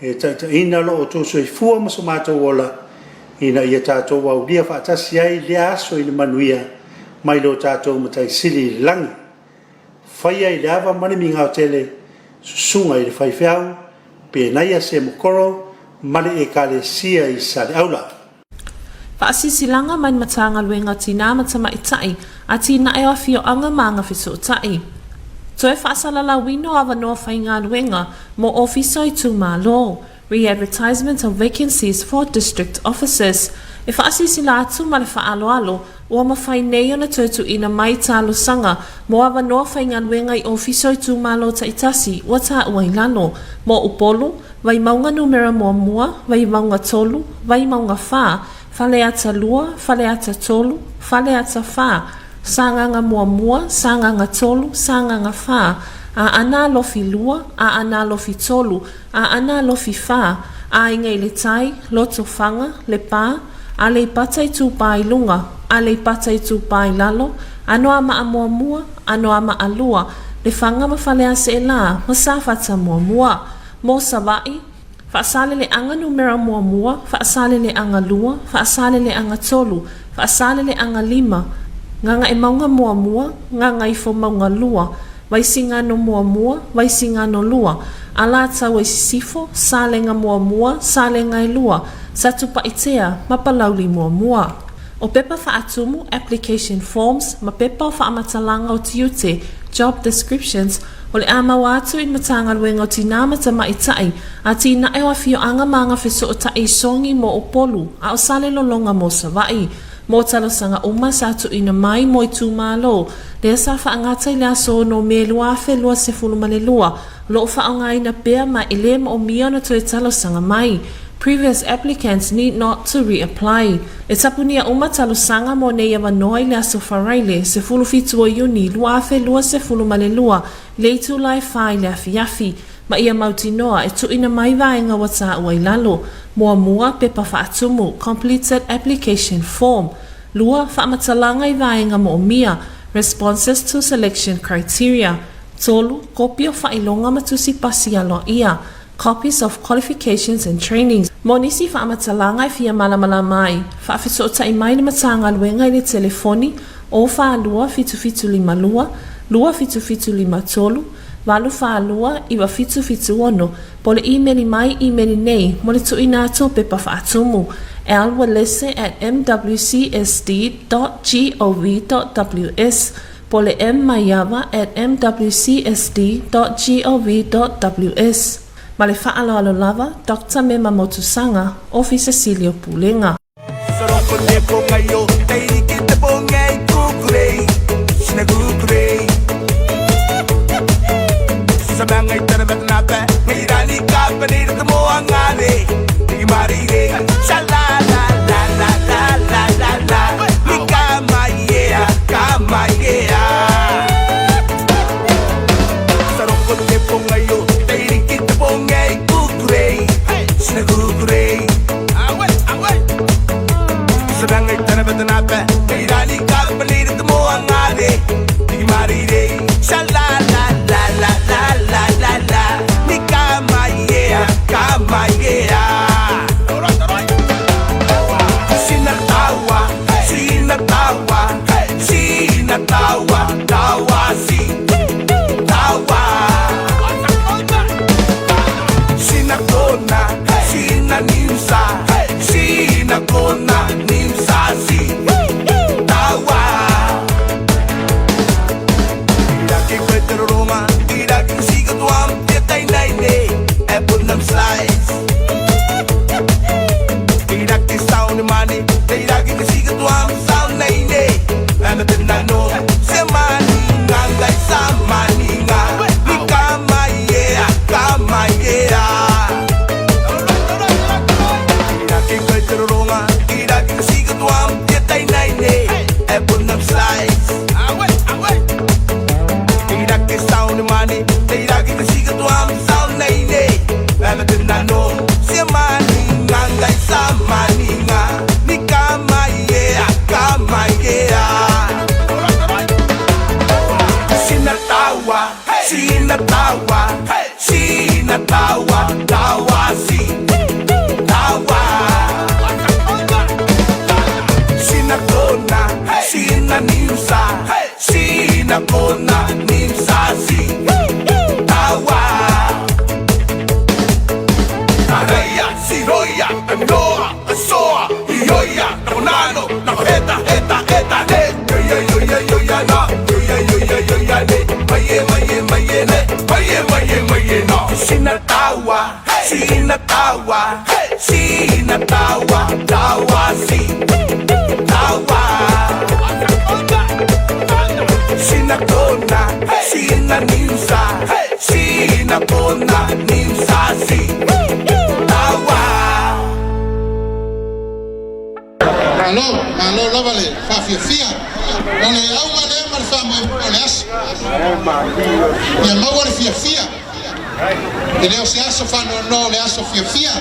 e taitaiina lo outou soifua ma so matou ola, ina ia tatou aulia faatasi ai lea aso i le manuia mai lo tatou Matai Sili i le lagi. Faia i le ava ma le migao tele, susuga i le faifeau, Penaia Semokoro ma le Ekalesia i Saleaula. Faasilasilaga mai le Matagaluega o Tinā ma Tamaitai, Atinae o Afioaga ma Agafesootai. Toe faasalalauina o avanoa faigaluega mō Ofisa o Itumalo, Re-advertisement of vacancies for District Offices. E faasilasila atu ma le faaaloalo, ua mafai nei ona toe tuuina mai talosaga mō avanoa faigaluega i ofisa o itumalo taitasi ua taua i lalo, mō Upolu, Vaimauga Numera Muamua, Vaimauga 3, Vaimauga 4, Faleata 2, Faleata 3, Faleata 4, Sagaga 1, Sagaga 3, Sagaga 4, Aana Alofi 2, Aana Alofi 3, Aana Alofi 4, Aiga i le Tai, Lotofaga, Lepa, Aleipata Itupa i Luga, Aleipata Itupa i Lalo, Anoamaa Muamua, Anoamaa Lua, Lefaga ma Faleaseela ma Safata Muamua. Mō Savaii, Faasaleleaga Numera Muamua, Faasaleleaga Lua, Faasaleleaga Tolu, Faasaleleaga Lima, Gagaemauga Muamua, Gagaifomauga Lua, Vaisigano Muamua, Vaisigano Lua, Alataua i Sisifo, Salega Muamua, Salega e Lua, Satupaitea ma Palauli Muamua. O pepa faatumu, application forms, ma pepa o faamatalaga o tiute, job descriptions, O le a maua atu i le Matagaluega o Tinā ma Tamaitai, Atinae o Afioaga ma Agafesootai i Sogi mo Upolu, a o Salelologa mo Savaii. Mo talosaga uma sa tuuina mai mo itumalo, lea sa faagata i le aso 6 Me 2022, o lo o faaaogaina pea ma e le moomia ona toe talosaga mai. Previous applicants need not to re-apply. E tapunia uma talosaga mo nei avanoa i le aso Faraile, 17 o Iuni 2022, i le itula e 4 i le afiafi, ma ia mautinoa e tuuina mai vaega ua taua i lalo, Muamua, pepa faatumu, completed application form. Lua, faamatalaga i vaega moomia, responses to selection criteria. Tolu, kopi o faailoga ma tusi pasi aloaia, copies of qualifications and trainings. Mo nisi faamatalaga e fia malamalama ai, faafesootai mai le Matagaluega i le telefoni 042 7752 27753 842 9776 po o le imeli mai imeli nei mo le tuuina atu o pepa faatumu, lwalese at mwcsd dot gov dot ws po o le mmaiava at mwcsd dot gov dot ws. Ma le faaaloalo lava, Doctor Mema Motusaga, Ofisa Sili o Pulega. Malo, malo lava le faafiafia. O le auga lea ma le faamoemoe o le aso. Ia maua le fiafia. E le o se aso faanoanoa o le aso fiafia.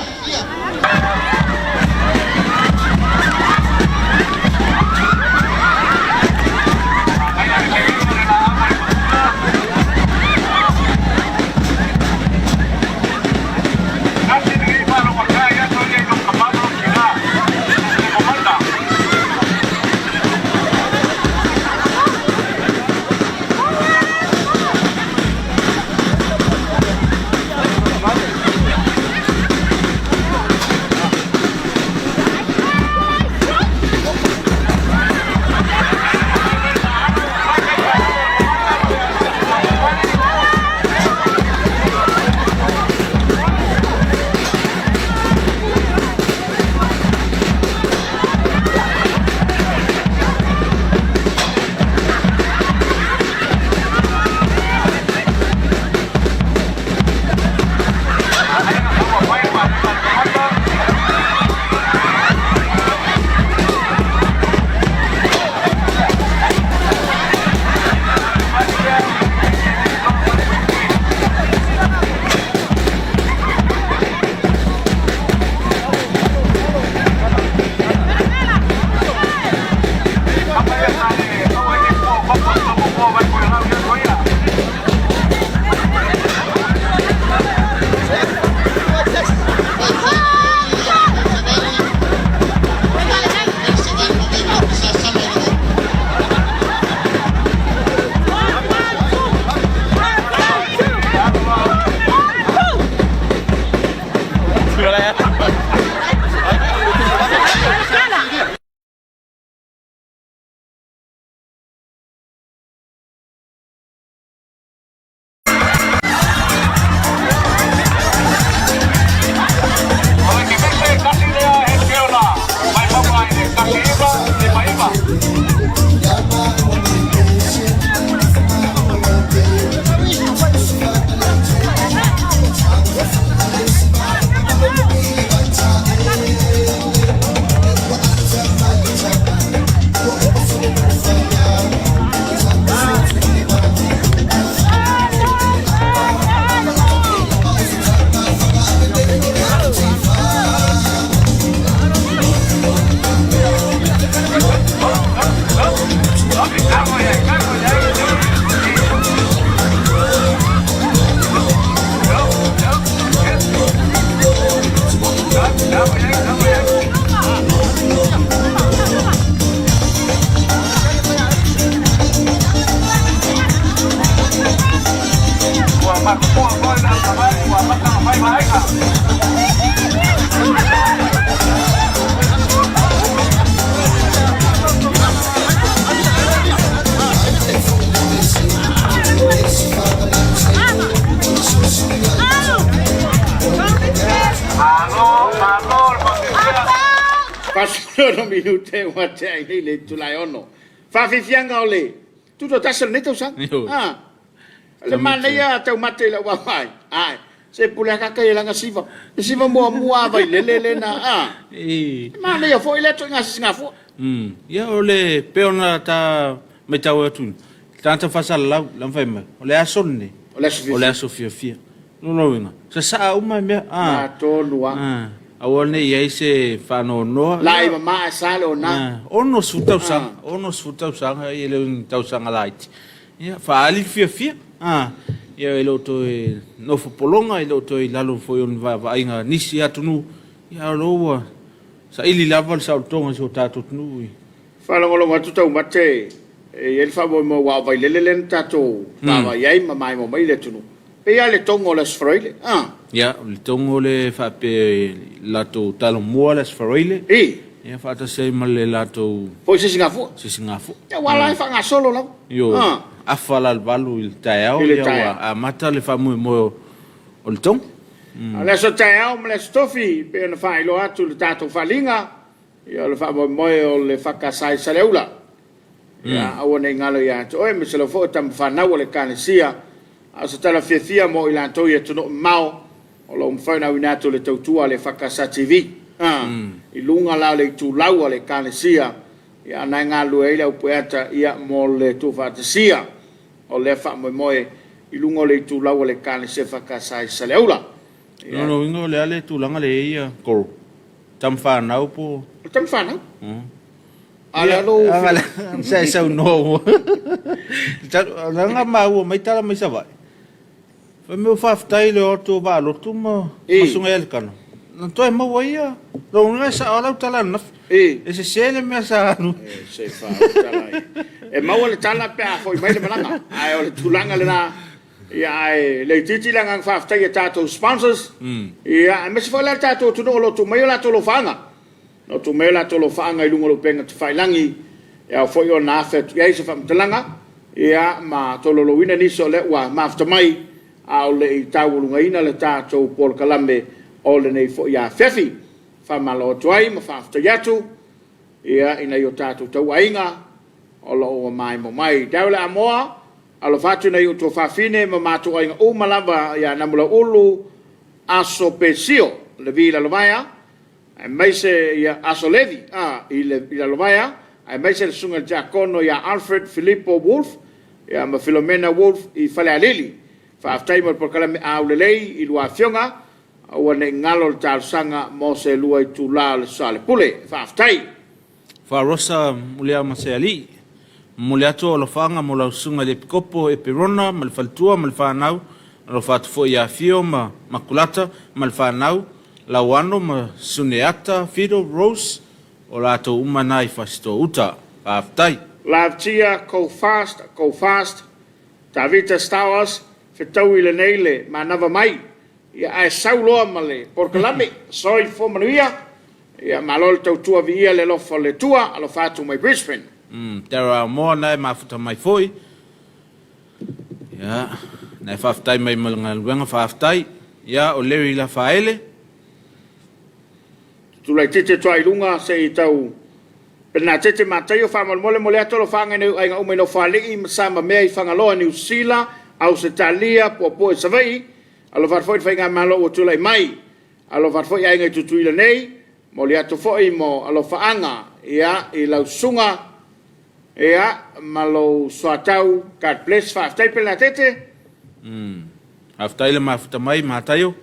46 minute ua tea ai nei le itula e ono. Faafiafiaga o le tutoatasi o lenei tausaga. Ha. Le manaia taumate i lau vaavaai. Ae, se pule akaka i langa siva. Le siva muamua a Vailele lena. A. E manaia foi lea ituaiga sisigafua. Ia o le pei ona ta matau atu, le tagata faasalalau la fai mai, o le aso lenei, O le aso o le fiafia. aso fiafia. Lona uiga, sasaa uma mea. Ah. Atonu lava. Ah. Aua ne i ai se faanoanoa. Laai mama ae sa le ona. Ah, 60 tausaga, 60 tausaga, e le o ni tausaga laiti. Ia, faaali le fiafia. Ah, ia e le o toe nofo pologa, e le o toe i lalo foi o ni vaavaaiga a nisi atunuu. Ia, o lea ua saili lava le saolotoga i si o tatou atunuu i Faalogologo atu taumate e i ai le faamoemoe aua o Vailele lea na tatou vaavaai ai ma maimoa mai i le atunuu. Pei lava le togo o le Aso Faraile, a. Ia, o le togo le faapea i le latou Talomua le Aso Faraile. I. Ia, faatasi ai ma le latou. Foi Sisigafua. Sisigafua. Ia, aua la e faagasolo lava. Ioe. A. Afa la le 8 i le taeao, I le ia taeao. ua amata le faamoemoe o le togo. O le aso taeao ma le aso tofi, pei ona faailoa atu i le tatou faaaliga, Ia, o le faamoemoe o le FKS i Saleaula. Ia, aua ne i galo ia te oe, aemaise lava foi o tama fanau a le Ekalesia. A o se tala fiafia mo i latou i atunuu mamao, o lo o mafai ona auina atu le tautua a le FKS TV. A, i luga la o le itulau a le Ekalesia, ia, na e galulue ai le aupueata, ia, mo le tuufaatasia o lea faamoemoe i luga o le itulau a le Ekalesia FKS i Saleaula. Ia. Lona uiga o le a le tulaga lea e i ai Koro? Tama fanau po. O tama fanau. A le alo. Sa e saunoa ua. Leaga maua mai tala mai Savaii. Fai mai ua faafetai i le o atu o Vaalotu ma Susuga ia Elikana. Na toe maua ia. Lona uiga e sao lava lau tala ananafi. E sese le mea sa alu. E se faautala ai. E maua le tala pe a foi mai le malaga. Ae o le tulaga lena. Ia ae le itiiti le agaga faafetai i a tatou sponsors, ia aemaise foi la le tatou atunuu o lo o tuu mai o latou lofaaga. O lo o tuu mai o latou lofaaga i luga o le upega tafailagi, e ao foi ona afe atu i ai se faamatalaga, ia ma tolaulauina nisi o lea ua mafuta mai a o le i taualugaina le tatou polokalame o lenei foi afiafi. Faamalo atu ai ma faafetai atu ia i nai o tatou tauaiga o lo o ua maimoa mai. Daryl Amoa, Alofa atu nai ou tuafafine ma matou aiga uma lava ia Namulauulu, Aso Pesio, Levi Lalovaea, aemaise ia Aso Levi, a, i le, i Lalovaea, aemaise le susuga i le Tiakono ia Alfred Filipo Wolf, ia ma Filomena Wolf i Falealili. Faafetai mo le polokalame aulelei i lua afioga, aua ne i galo le talosaga mo se lua itula o le Soalepule. Faafetai. Faarosa Muliamasealii, Momoli atu alofaga mo lau susuga i le Epikopo Eperona ma le faletua ma le fanau, alofa atu foi ia Fio ma Makulata ma le fanau, Lauano ma Suneata, Fido, Rose, o latou uma na i Fasitoa Uta. Faafetai. Lavtia, Go fast, go fast, Tavita Stowers, Fetaui lenei le manava mai, ia ae sau loa ma le polokalame, soifua manuia. Ia malo le tautua viia le alofa o le Atua alofa atu mai Brisbane. Umm te Amoa na e mafuta mai foi. Ia na e faafetai mai mo le galuega faafetai. Ia o Larry Lafaele. Tutulai tete atu i luga se i tau Penatete Mataio faamolemole mole atu alofaaga i nai ou aiga uma i Nofoalii ma Samamea i Fagaloa Niu Sila Ausetalia Puapua i Savaii alofa atu foi i le faigamalo ua tulai mai Alofa atu foi aiga i Tutuila nei, momoli atu foi mo alofaaga ia i lau susuga ia ma lou soatau God bless faafetai Pelatete. Umm faafetai le mafuta mai Mataio.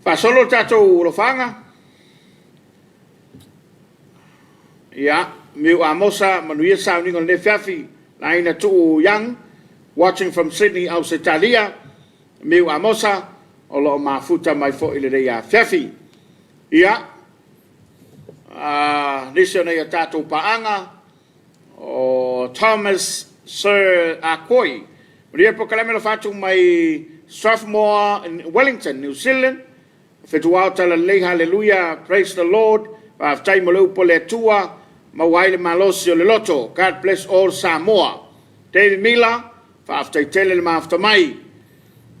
Faasolo le tatou alofaaga. Ia, Miu Amosa, manuia sauniga o lenei afiafi. Laina Tuu Young, watching from Sydney, Ausetalia. Miu Amosa, o lo o mafuta mai foi i lenei afiafi. Ia, nisi o nai a tatou paaga. O Thomas Sir Akoi. Manuia polokalame alofa atu mai Strathmore in Wellington, New Zealand. Fetuao Talalelei Haleluia Praise the Lord Faafetai mo le upu a le Atua Maua ai le malosi o le loto God bless all Samoa David Miller Faafetai tele le mafuta mai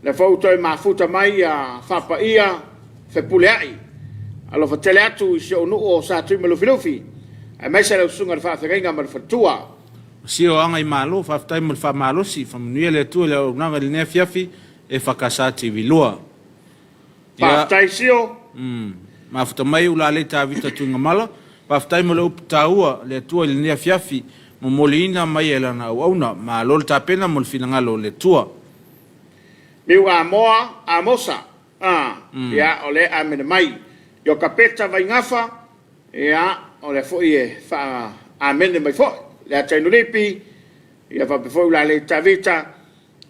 Lea foi ua toe mafuta mai ia Faapaia Fepuleai Alofa tele atu i si ou nuu o Satuimalufilufi aemaise lau susuga i le faafeagaiga ma le faletua. Sio Aga i Malo, faafetai mo le faamalosi, faamanuia le Atua i le auaunaga i lenei afiafi, e FKS TV 2. Ia. Faafetai Sio. Umm. Mafuta mai Ulalei Tavita Tuigamala, faafetai mo le upu taua le Atua i lenei afiafi, momoliina mai e Lana auauna. Malo le tapena mo le finagalo o le Atua. Niu Amoa, Amosa, a, ia, o lea e amene mai. Iokapeta Vaigafa, ia, o lea foi e faa-amene mai foi. Leata Inulipi, ia faapea foi Ulalei Tavita,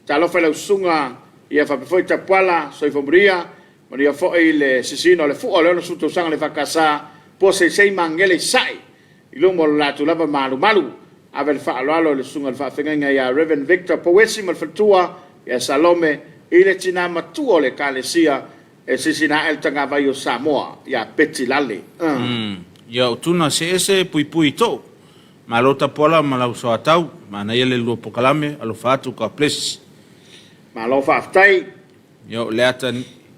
Talofa i lau susuga ia faapea foi Tapuala, soifua manuia, manuia foi le sisiina o le fua o le 60 tausaga o le EFKS, Puaseisei ma Agele i Sasae i luma o lo latou lava malumalu. Ave le faaaloalo i le susuga i le faafeagaiga ia Rev. Victor Pouesi ma le faletua ia Salome i le tina matua o le Ekalesia e sisina ae le tagavai o Samoa ia Peti Lale. Ia o Tuna se ese puipui too. Malo Tapuala ma lau soatau, manaia le lua pokalame, alofa atu, God bless. Malo faafetai. Ia o le ata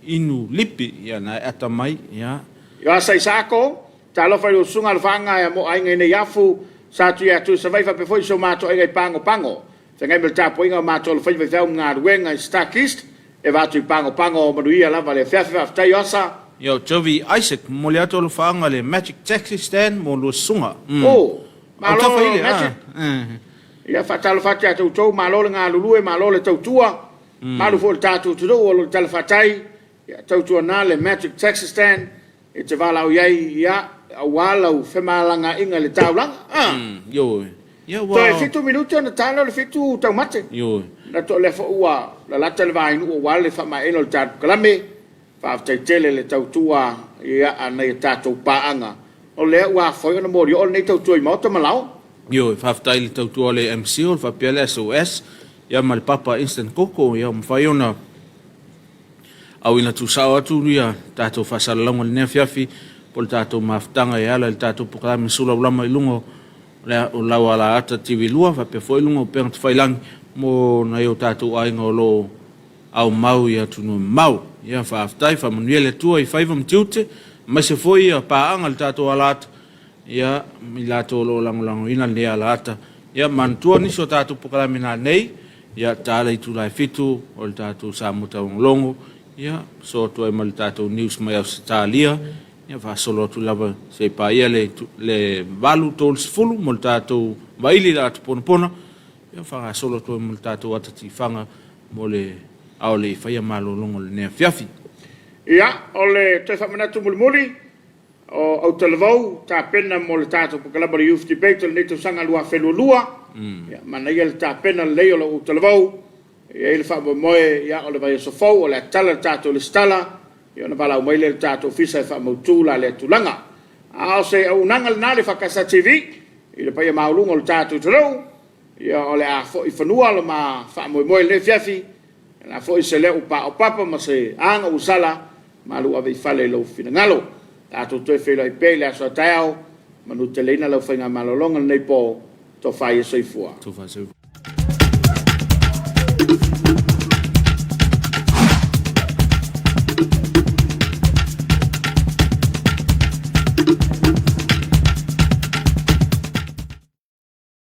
inu lipi, ia na e ata mai, ia. Ioasa Isaako, talofa i lou susuga alofaaga e amoa aiga i nei afu, sa tui atu i Savaii faapea foi si o matou aiga i Pagopago. Feagai ma le tapuaiga o matou alofaiva i feau ma galuega i Starkist, e va atu i Pagopago, manuia lava le afiafi, faafetai Ioasa. Ia o Jovi Isaac, momoli atu alofaaga le Magic Taxi Stand mo lua susuga. Umm. Oh, malo Autafa ile, Magic. ah, eh. Ia faatalofa atu ia te outou, malo le galulue, malo le tautua, malu foi le tatou atunuu o lo o i talafatai, ia tautuana le Magic Taxi Stand, E te valaau i ai, ia, aua lau femalagaaiga i le taulaga. A! Ioe. Ia ua. Toe fitu minute ona ta lea o le fitu taumate. Ioe. Na o lea foi ua lalata le vainuu aua le faamaeaina o le tatou kalame. Faafetai tele le tautua ia a nai a tatou paaga. O lea ua afoai ona molioo lenei tautua i maota ma laoa. Ioe, faafetai i le tautua o le MC o le faapea le SOS ia ma le papa Instant Koko ia ua mafai ona Auina tuusao atu ia tatou faasalalauga i lenei afiafi po o le tatou mafutaga e ala i le tatou polokalame sulaulama i luga o lau alaata TV 2 faapea foi luga o upega tafailangi mo nai o tatou aiga o lo o aumau i atunuu mamao. Ia faafetai, faamanuia le Atua i faiva ma tiute, aemaise foi ia paaga i le tatou alaata ia i latou o lo o lagolagoina lenei alaata. Ia manatua nisi o tatou polokalame nanei, ia tala itula e fitu o le tatou Samoa Tauagologo, ia so atu ai ma le tatou news mai Ausetalia, ia faasolo atu lava se i paia le le 8:30 mo le tatou vaili i le ata ponapona, ia faagasolo atu ai ma le tatou ata tifaga mo le ao le i faia malologa o lenei afiafi. Ia, o le toe faamanatu mulimuli, O Autalavou, tapena mo le tatou polokalame o le Youth Debate o lenei tausaga 2022. Ia, manaia le tapena lelei o lau Autalavou. E i ai le faamoemoe, ia, o le vaiaso fou o le a tatala le tatou lesitala, ia ona valaau mai lea i le tatou ofisa e faamautu la lea tulaga. A o se auaunaga lena a le EFKS TV i le paia maualuga o le tatou atunuu, ia, o le a foi i fanua lo ma faamoemoe i lenei afiafi, O le a foi se leo ua paopapa ma se aga ua sala, malu ave i fale i lou finagalo. Tatou toe feiloai pea i le aso a taeao, manuteleina lau faigamalologa lenei po, tofa ia soifua. Tofa soifua.